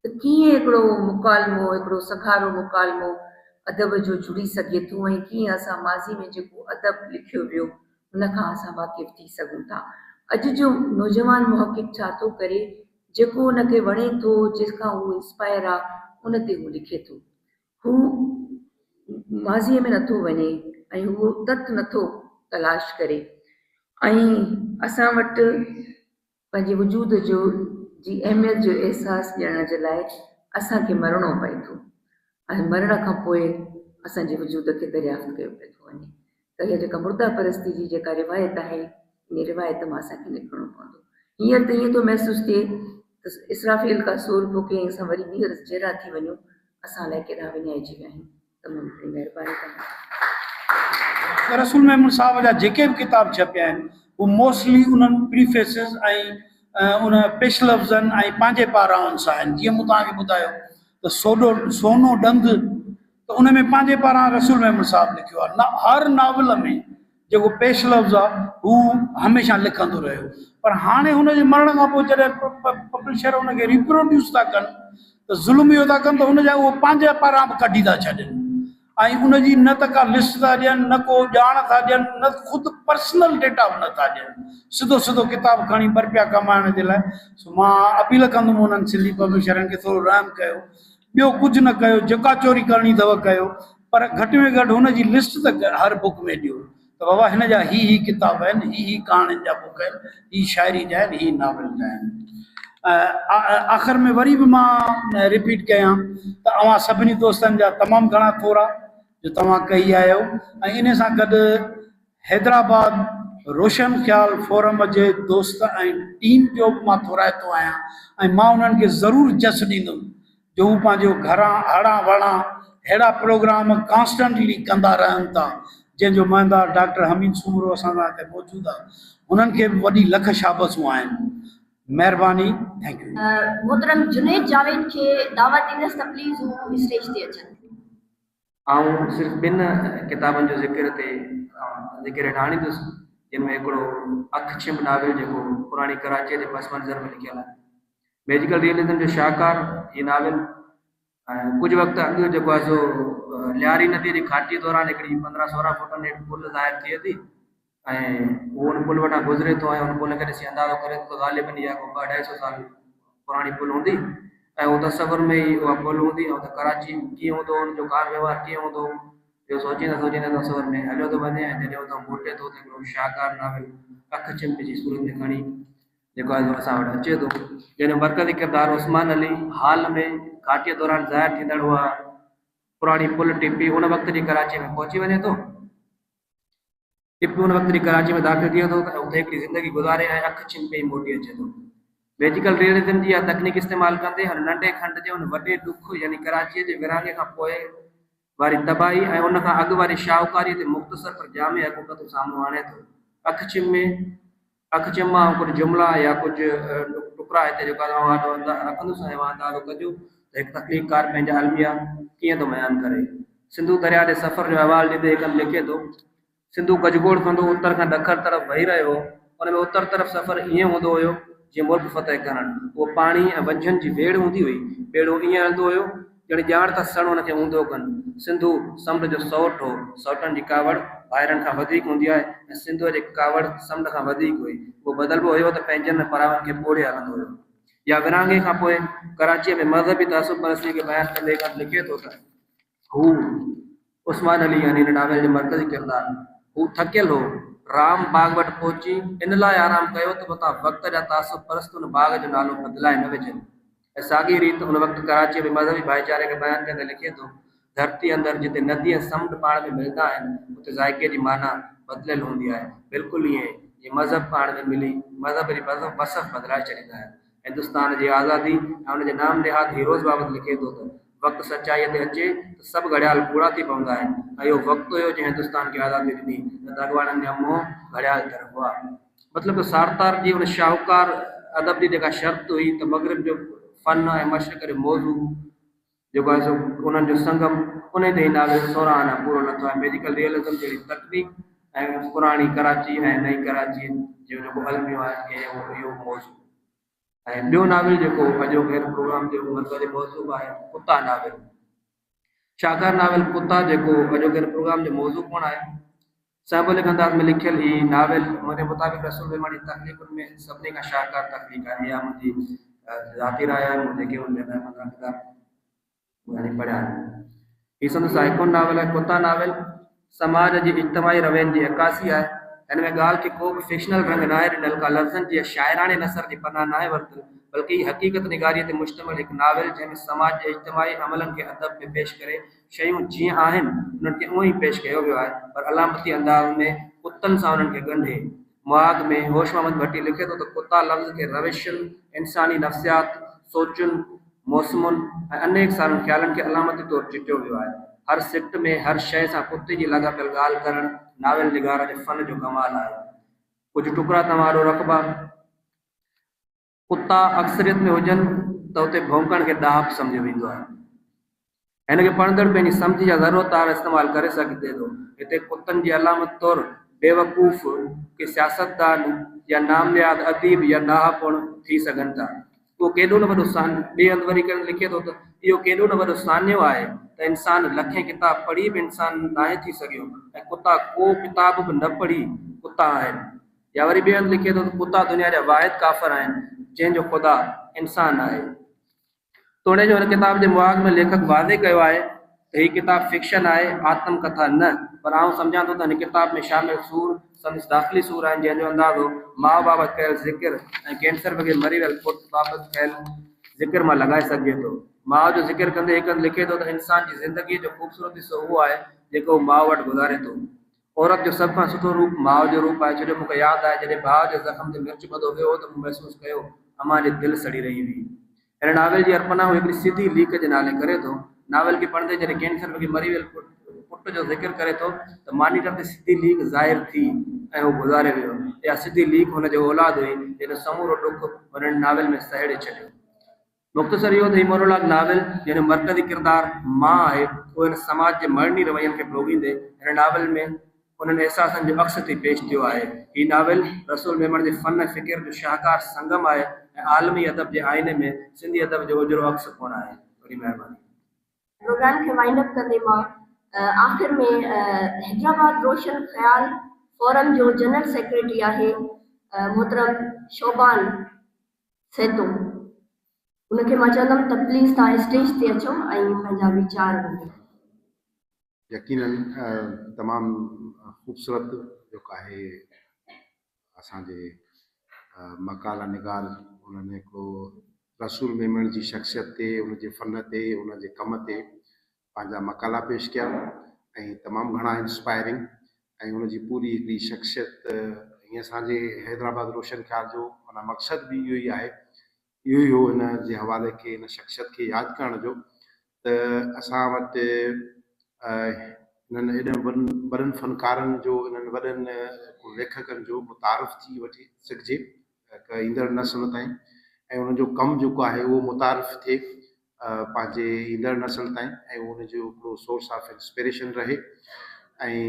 ته ڪيئن هڪڙو مڪالمو، هڪڙو سگهارو مڪالمو ادب جو جڙي سگهي ٿو ۽ ڪيئن اسان ماضي ۾ جيڪو ادب لکيو ويو، ان کان اسان واقف ٿي سگهون ٿا. اڄ جو نوجوان محقق ڇا ٿو ڪري، جيڪو ان کي وڻي ٿو، جنهن کان هو انسپائر آ، ان تي هو لکي ٿو. هو ماضيء ۾ نٿو وڃي ۽ هو تت نٿو تلاش ڪري ۽ اسان وٽ پنهنجي وجود جو جي اهميت جو احساس ڏيڻ جي لاء اسان کي مرڻو پئي ٿو ۽ مرڻ کان پوء اسان جي وجود کي دريافت ڪيو پيو ٿو وڃي ته اها جيڪا مرده پرستي جي جيڪا روايت آهي ان روايت مان اسان کي نڪرڻو پوندو. هينئر ته ائين ٿو محسوس ٿئي ته اسرافيل ڪا سور ڦوڪي ۽ اسان وري ٻيهر جيئرا ٿي وڃون اسان الائي ڪيڏانهن وڃائجي ويا آهيون. تمام گهڻي مهرباني توهان جي. رسول ميمڻ صاحب جا جيڪي به ڪتاب ڇپيا آهن هو موسٽلي انهن پريفيسز ۽ ان پيش لفظن ۽ پنهنجي پارائن سان آهن جيئن مون توهان کي ٻڌايو ته سوڏو سونو ڏند ته ان ۾ پنهنجي پاران رسول ميمڻ صاحب لکيو آهي. هر ناول ۾ جيڪو پيش لفظ آهي هو هميشه لکندو رهيو پر هاڻي هن جي مرڻ کان پوء جڏهن پبلشر ان کي ريپروڊيوس ٿا ڪن ته ظلم اهو ٿا ڪن ته ان جا اهو پنهنجي پاران به ڪڍي ٿا ڇڏين ۽ ان جي نه ته ڪا لسٽ ٿا ڏين نه ڪو ڄاڻ ٿا ڏين نه خود پرسنل ڊيٽا به نه ٿا ڏين سڌو سڌو ڪتاب کڻي ٻه رپيا ڪمائڻ جي لاء سو مان اپيل ڪندم انهن سنڌي پبلشرن کي ٿورو رحم ڪيو ٻيو ڪجهه نه ڪيو جيڪا چوري ڪرڻي اٿو ڪيو پر گهٽ ۾ گهٽ هن جي لسٽ ته هر بڪ ۾ ڏيو ته بابا هن جا هي هي ڪتاب آهن، هي هي ڪهاڻين جا بڪ آهن، هي شاعري جا آهن، هي ناول جا آهن. آخر ۾ وري به مان رپيٽ ڪيان ته اوهان سڀني دوستن جا تمام گهڻا ٿورا جو توهان ڪهي آيو ۽ انهي سان گڏ حيدرآباد روشن خيال فورم جي دوست ۽ ٽيم جو به مان ٿورائتو آهيان ۽ مان انهن کي ضرور جس ڏيندم جو هو پنهنجو گهران هڙان وڙان ههڙا پروگرام ڪانسٽنٽلي ڪندا رهن ٿا جنهن جو مهندار ڊاڪٽر حميد سومرو اسان سان هتي موجود آهي هنن کي به وڏي لک شابسون آهن مهرباني thank you. محترم جنيد جاويد کي دعوت ڏيندس ته پليز هو اسٽيج تي اچن. آئون صرف ٻن ڪتابن جو ذڪر هتي ذڪر هيٺ آڻيندس جن ۾ هڪڙو اک ڇنڀ ناول جيڪو پراڻي ڪراچيء جي پس منظر ۾ لکيل آهي. ميجيڪل ريئلزم جو شاهڪار هي ناول ۽ ڪجهه وقت اڳ جيڪو آهي سو لياري نديء جي گهاٽي دوران هڪڙي پندرهن سورهن فوٽن هيٺ پل ظاهر ٿئي ٿي ۽ هو ان پل وٽان گذري ٿو ۽ ان پل کي ڏسي اندازو ڪري ٿو ته غالباً اها ڪو ٻه اڍائي سو سال پراڻي پل هوندي ۽ اهو تصور ۾ ئي اها پل هوندي ۽ ته ڪراچي ڪيئن هوندو ان جو ڪار وهنوار ڪيئن هوندو اهو سوچيندي سوچيندي تصور ۾ هليو ٿو وڃي ۽ جڏهن اتان موٽي ٿو ته هڪڙو شاهڪار ناول اک ڇنڀ جي صورت ۾ کڻي جيڪو آهي سو اسان وٽ اچي ٿو جنهن جو مرڪزي ڪردار عثمان علي حال ۾ گهاٽيء دوران ظاهر ٿيندڙ اها پراڻي پل ٽپي ان وقت جي ڪراچيء ۾ پهچي وڃي ٿو. ٽپو ان وقت جي ڪراچي ۾ داخل ٿئي ٿو ته اتي هڪڙي زندگي گذاري ۽ اک ڇنڀ پئي موٽي اچي ٿو. ميجيڪل ريئلزم جي اها تڪنيڪ استعمال ڪندي هن ننڍي کنڊ جي ان وڏي ڏک يعني ڪراچيء جي ورهاڱي کان پوء واري تباهي ۽ ان کان اڳ واري شاهوڪاريء تي مختصر پر جامع حقيقتون سامهون آڻي ٿو. اک ڇنڀ ۾ اک ڇنڀ مان آئون ڪجهه جملا يا ڪجهه ٽڪرا هتي جيڪو آهي اوهان آڏو رکندس ۽ اوهان اندازو ڪجو ته هڪ تخليقڪار پنهنجا الميا ڪيئن ٿو بيان ڪري. سنڌو درياء جي سفر جو احوال ڏيندي هڪ هنڌ لکي ٿو. سنڌو گجگوڙ ڪندو اتر کان ڏکڻ طرف وهي رهيو هو. ان ۾ اتر طرف سفر ائين هوندو هيو جيئن ملڪ فتح ڪرڻ. اهو پاڻي ۽ ونجهن جي ويڙهه هوندي هئي. ٻيڙو ائين هلندو هيو ڄڻ ڄاڻ ته سڻ ان کي اونڌو ڪن. سنڌو سمنڊ جو سئوٽ هو. سئوٽن جي ڪاوڙ ڀائرن کان وڌيڪ هوندي آهي ۽ سنڌوء جي ڪاوڙ سمنڊ کان وڌيڪ هئي. اهو بدلبو هيو ته پنهنجن ۽ پراون کي ٻوڙي هلندو هيو. يا ورهاڱي کان پوء ڪراچيء ۾ مذهبي تعصب پرستيء کي بيان ڪندي هڪ هنڌ لکي ٿو ته. هو، عثمان علي يعني هن ناول جو مرڪزي ڪردار، هو ٿڪيل هو. رام باغ وٽ پهچي ان لاء آرام ڪيو ته متان وقت جا تعصب پرست ان باغ جو نالو بدلائي نه وجهن. ۽ ساڳيء ريت ان وقت ڪراچيء ۾ مذهبي ڀائيچاري کي بيان ڪندي لکي ٿو، ڌرتيء اندر جتي ندي ۽ سمنڊ پاڻ ۾ ملندا آهن، اتي ذائقي جي معنيٰ بدليل هوندي آهي. بلڪل ائين جيئن مذهب پاڻ ۾ ملي مذهب جي وصف بدلائي ڇڏيندا آهن. هندستان جي آزادي ۽ ان جي نام نهاد هيروز بابت لکي ٿو ته، وقت سچائيء تي اچي ته سڀ گهڙيال ڪوڙا ٿي پوندا آهن ۽ اهو وقت هيو جنهن هندستان کي آزادي ڏني، نه ته اڳواڻن جا منهن گهڙيال طرف هئا. مطلب ته سارتار جي ان شاهوڪار ادب جي جيڪا شرط هئي ته مغرب جو فن ۽ مشرق جو موضوع جيڪو آهي سو انهن جو سنگم انهي تي هي ناول سورهن آنا پورو لٿو آهي. ميجيڪل ريئلزم جهڙي تڪنيڪ ۽ پراڻي ڪراچي ۽ نئين ڪراچي جو جيڪو الميو آهي اهو موضوع ۽ ٻيو ناول جيڪو اڄوڪي هن پروگرام جو مرڪزي موضوع به آهي ڪتا ناول. شاهڪار ناول ڪتا جيڪو اڄوڪي هن پروگرام جو موضوع پڻ آهي. سئمبولڪ انداز ۾ لکيل هي ناول منهنجي مطابق رسول ميمڻ جي تخليقن ۾ سڀني کان شاهڪار تخليق آهي. اها منهنجي ذاتي راء آهي. مون جيڪي هن جا ڏهه پندرهن ڪتاب يعني پڙهيا آهن. هي سندس آئيڪون ناول آهي. ڪتا ناول سماج جي اجتماعي روين جي عڪاسي آهي. هن ۾ ڳالهه کي ڪو به فڪشنل رنگ ناهي ڏنل، ڪا لفظن جي يا شاعراڻي نثر جي پناهه ناهي ورتل، بلڪه هي حقيقت نگاريء تي مشتمل هڪ ناول جنهن ۾ سماج جي اجتماعي عملن کي ادب ۾ پيش ڪري شيون جيئن آهن، انهن کي اونئن ئي پيش ڪيو ويو آهي، پر علامتي انداز ۾ ڪتن سان انهن کي ڳنڍي. مهاڳ ۾ هوش محمد ڀٽي لکي ٿو ته ڪتا لفظ کي روشن، انساني نفسيات، سوچن، موسمن ۽ انيڪ سارن خيالن کي علامتي طور چٽيو ويو آهي. هر سٽ ۾ هر شيء سان ڪتي جي لاڳاپيل ڳالهه ڪرڻ ناول نگار جي فن جو ڪمال آهي. ڪجهه ٽڪرا توهان آڏو رکبا. ڪتا اڪثريت ۾ هجن ته اتي ڀونڪڻ کي ڏاهپ سمجهيو ويندو آهي. هن کي پڙهندڙ پنهنجي سمجهه يا ضرورت آهر استعمال ڪري سگهجي ٿو. هتي ڪتن جي علامت طور بيوقوف، ڪي سياستدان يا نام نهاد اديب يا ڏاها پڻ ٿي سگهن ٿا. اهو ڪيڏو نه وڏو سان ٻئي هنڌ وري ڪرڻ لکي ٿو ته اهو ڪيڏو نه وڏو سانحو آهي ته انسان لکين ڪتاب پڙهي به انسان ناهي ٿي سگهيو ۽ ڪتا ڪو ڪتاب به نه پڙهي ڪتا آهن. يا وري ٻئي هنڌ لکي ٿو ته ڪتا دنيا جا واحد ڪافر آهن جنهن جو خدا انسان آهي. توڻي جو هن ڪتاب جي مهاڳ ۾ ليکڪ واضح ڪيو آهي ته هي ڪتاب فڪشن آهي، آتم ڪٿا نه، پر آئون سمجهان ٿو ته هن ڪتاب ۾ شامل سور سندس داخلي سور آهن، جنهن جو اندازو ماء بابت ڪيل ذڪر ۽ ڪينسر وگهي مري ويل پٽ بابت ڪيل ذڪر مان لڳائي سگهجي ٿو. ماء جو ذڪر ڪندي هڪ هنڌ لکي ٿو ته انسان جي زندگيء جو خوبصورت حصو اهو آهي، جيڪو هو ماء وٽ گذاري ٿو. عورت جو سڀ کان سٺو روپ ماء جو روپ آهي، ڇو جو مون کي ياد آهي جڏهن ڀاء جي زخم تي مرچ ٻڌو ويو هو ته مون محسوس ڪيو امان جي دل سڙي رهي هئي. هن ناول جي ارپنا هو هڪڙي سڌي ليڪ جي نالي ڪري ٿو. ناول کي پڙهندي جڏهن ڪينسر وگهي مري ويل پٽ جو ذڪر ڪري ٿو ته مانيٽر تي سڌي ليڪ ظاهر ٿي ۽ هو گذاري ويو. اها سڌي ليڪ هن جي اولاد هئي جنهن جو سمورو ڏک هن هن ناول ۾ سهيڙي ڇڏيو. مختصر اهو ته هي مونولاگ ناول جنهن جو مرڪزي ڪردار مان آهي اهو هن سماج جي مڙني روين کي ڀوڳيندي هن ناول ۾ انهن احساسن جو عڪس ٿي پيش ٿيو آهي. هي ناول رسول ميمڻ جي فن ۽ فڪر جو شاهڪار سنگم آهي ۽ عالمي ادب جي آئيني ۾ سنڌي ادب جو اجرو عڪس پڻ آهي. وڏي مهرباني. پروگرام کي وائنڊ اپ ڪندي مان آخر ۾ حيدرآباد روشن خيال فورم جو جنرل سيڪريٽري آهي محترم شعبان سهتو ان کي مان چوندم ته پليز توهان اسٽيج تي اچو ۽ پنهنجا ويچار ونڊيو. يقينن تمام خوبصورت جيڪو آهي اسان جي مقالا نگار انهن هڪڙو رسول ميمڻ جي شخصيت تي ان جي فن تي ان جي ڪم تي پنهنجا مقالا پيش ڪيا ۽ تمام گهڻا انسپائرنگ ۽ ان جي پوري هڪڙي شخصيت ۽ اسان جي حيدرآباد روشن خيال جو معنيٰ مقصد به اهو ئي آهي اهو ئي هو هن جي حوالي کي هن شخصيت کي ياد ڪرڻ جو ته اسان وٽ انهن ايڏن وڏن وڏن فنڪارن جو انهن وڏن ليکڪن جو متعارف ٿي وٺي سگهجي ايندڙ نسل تائين ۽ انهن جو ڪم جيڪو آهي اهو متعارف ٿئي پنهنجي ايندڙ نسل تائين ۽ ان جو هڪڙو سورس آف انسپريشن رهي ۽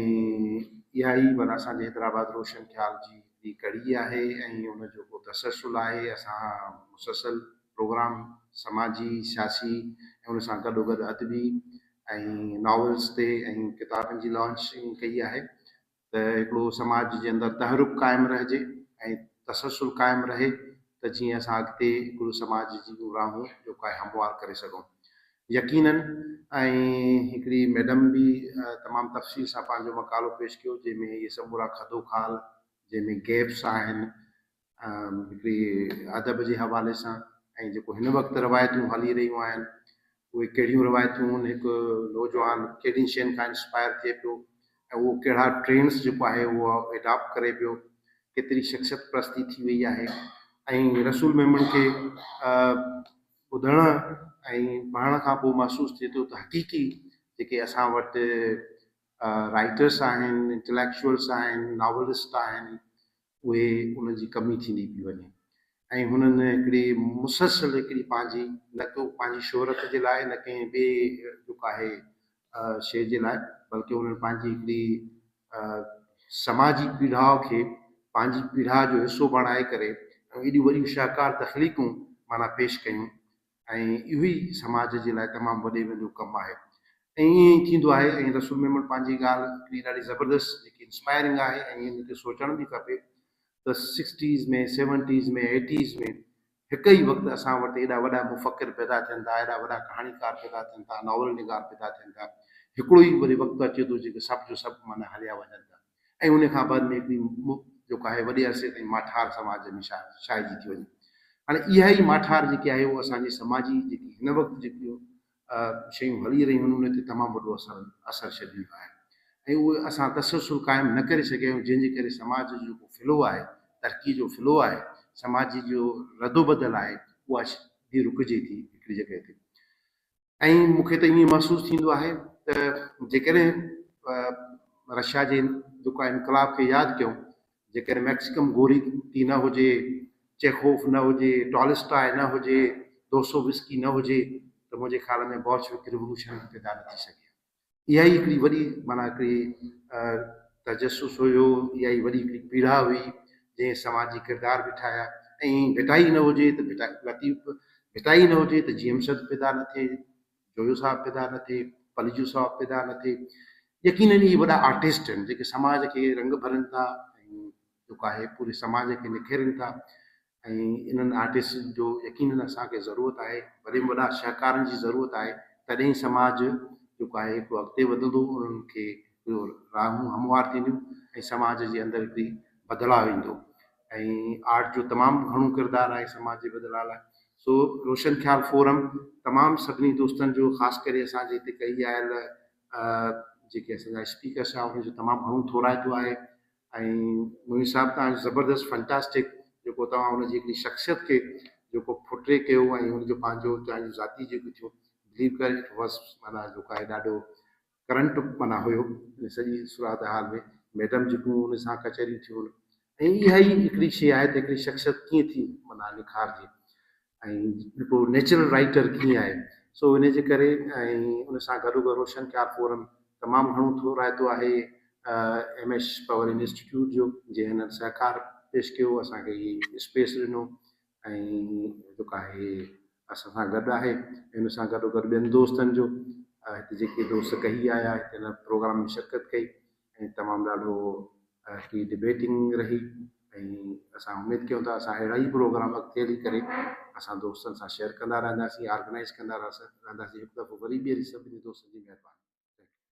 اها ئي معنيٰ اسان جي حيدرآباد روشن خيال جي هڪڙي ڪڙي آهي ۽ ان جو هڪڙو تسلسل آهي اسان مسلسل پروگرام سماجي سياسي ۽ ان سان گڏو گڏ ادبي ۽ ناولس تي ۽ ڪتابن جي لانچنگ ڪئي آهي ته هڪڙو سماج جي اندر تحرڪ قائم رهجي ۽ تسلسل قائم رهي ته جيئن اسان اڳتي هڪڙو سماج جون راهون جيڪو آهي هموار ڪري سگهون. يقينن ۽ هڪڙي ميڊم به تمام تفصيل سان پنهنجو مقالو پيش ڪيو جنهن ۾ اهي سمورا خدوخال جنهن ۾ گيپس آهن هڪڙي ادب جي حوالي سان ۽ جيڪو هن وقت روايتون هلي رهيون آهن اهي ڪهڙيون روايتون آهن هڪ نوجوان ڪهڙين شين کان انسپائر ٿئي پيو ۽ اهو ڪهڙا ٽرينڊس جيڪو آهي اهو اڊاپٽ ڪري پيو ڪيتري شخصيت پرستي ٿي وئي آهي ۽ رسول ميمڻ کي ٻڌڻ ۽ پڙهڻ کان پوء محسوس ٿئي ٿو ته حقيقي جيڪي اسان وٽ رائٽرس آهن انٽليڪچوئلس آهن ناولسٽ آهن اهي انهن جي ڪمي ٿيندي پئي وڃي ۽ هنن هڪڙي مسلسل هڪڙي پنهنجي نه ڪو پنهنجي شهرت جي لاء نه ڪنهن ٻئي جيڪو آهي شيء جي لاء بلڪه انهن پنهنجي هڪڙي سماجي پيڙاء کي پنهنجي پيڙاء جو حصو بڻائي ڪري ۽ ايڏيون وڏيون شاهڪار تخليقون معنيٰ پيش ڪيون ۽ اهو ئي سماج جي لاء تمام وڏي ۾ وڏو ڪم آهي ۽ ائين ئي ٿيندو آهي ۽ رسول ميمڻ پنهنجي ڳالهه هڪڙي ڏاڍي زبردست جيڪي انسپائرنگ آهي ۽ ان تي سوچڻ به کپي ته سڪسٽيز ۾ سيونٽيز ۾ ايٽيز ۾ هڪ ئي وقت اسان وٽ ايڏا وڏا مفڪر پيدا ٿين ٿا ايڏا وڏا ڪهاڻيڪار پيدا ٿين ٿا ناول نگار پيدا ٿين ٿا هڪڙو ئي وري وقت اچي ٿو جيڪي سڀ جو سڀ معنيٰ هليا وڃن ٿا ۽ ان کان بعد ۾ هڪڙي جيڪو آهي وڏي عرصي تائين ماٺار سماج ۾ شائجي ٿي وڃي. هاڻي اها ئي ماٺار جيڪي آهي اهو اسان جي سماجي جيڪي هن وقت جيڪيون شيون هلي رهيون آهن ان تي تمام وڏو اثر اثر ڇڏيندو آهي ۽ اهو اسان تسلسل قائم نه ڪري سگهيا آهيون جنهن جي ڪري سماج جو جيڪو فلو آهي ترقي جو فلو آهي سماجي جو ردوبدل آهي اها به رڪجي ٿي هڪڙي جڳهه تي. ۽ مون کي ته ائين محسوس ٿيندو آهي ته جيڪڏهن رشيا جي جيڪو آهي انقلاب کي ياد ڪيون، جيڪڏهن ميڪسڪم گوريڪي نه هجي، چيخوف نه هجي، ٽالسٽاء نه هجي، دوسووسڪي نه هجي ته منهنجي خيال ۾ بالشويڪ ريولوشن پيدا نه ٿي سگهي ها. اها ئي هڪڙي وڏي معنيٰ هڪڙي تجسس هيو، اها ئي وڏي هڪڙي پيڙا هئي جنهن سماجي ڪردار به ٺاهيا ۽ ڀٽائي نه هجي ته ڀٽائي لطيف ڀٽائي نه هجي ته جي ايم سيد پيدا نه ٿئي، جويو صاحب پيدا نه ٿئي، پليجو صاحب پيدا نه ٿئي. يقينن اهي وڏا آرٽسٽ آهن جيڪي سماج کي رنگ ڀرن ٿا ۽ جيڪو آهي پوري سماج کي نکيرين ٿا ۽ انهن آرٽسٽن جو يقينن اسان کي ضرورت آهي، وڏي ۾ وڏا شهڪارن جي ضرورت آهي تڏهن ئي سماج جيڪو آهي هڪڙو اڳتي وڌندو انهن کي هڪڙو راهون هموار ٿينديون ۽ سماج جي اندر هڪڙي بدلاء ايندو ۽ آرٽ جو تمام گهڻو ڪردار آهي سماج جي بدلاء لاء سو روشن خيال فورم تمام سڀني دوستن جو خاص ڪري اسان جي هتي ڪهي آيل جيڪي اسان جا اسپيڪرس هئا انهن جو تمام گهڻو ٿورائتو آهي ۽ منير صاحب توهان جو زبردست فنٽاسٽڪ جيڪو توهان ان جي هڪڙي شخصيت کي جيڪو پورٽري ڪيو ۽ ان جو پنهنجو توهان جون ذاتي جيڪي ٿيون بليو ڪر it was معنيٰ جيڪو آهي ڏاڍو ڪرنٽ معنيٰ هيو ان سڄي صورت حال ۾ ميڊم جيڪون ان سان ڪچهريون ٿيون ۽ اها ئي هڪڙي شيء آهي ته هڪڙي شخصيت ڪيئن ٿي معنيٰ نکارجي ۽ هڪڙو نيچرل رائيٽر ڪيئن آهي سو ان جي ڪري ۽ ان سان گڏو گڏ روشن خيال فورم تمام گهڻو ٿورائتو آهي ايم ايس پاور انسٽيٽيوٽ جو جنهن هنن سهڪار پيش ڪيو اسان کي هي اسپيس ڏنو ۽ جيڪو آهي اسان سان گڏ آهي ۽ ان سان گڏو گڏ ٻين دوستن جو هتي جيڪي دوست ڪهي آيا هتي هن پروگرام ۾ شرڪت ڪئي ۽ تمام ڏاڍو هڪڙي ڊبيٽنگ رهي ۽ اسان اميد ڪيون ٿا اسان اهڙا ئي پروگرام اڳتي هلي ڪري اسان دوستن سان شيئر ڪندا رهنداسين آرگنائز ڪندا رهنداسين هڪ دفعو وري ٻيهر سڀني دوستن جي مهرباني.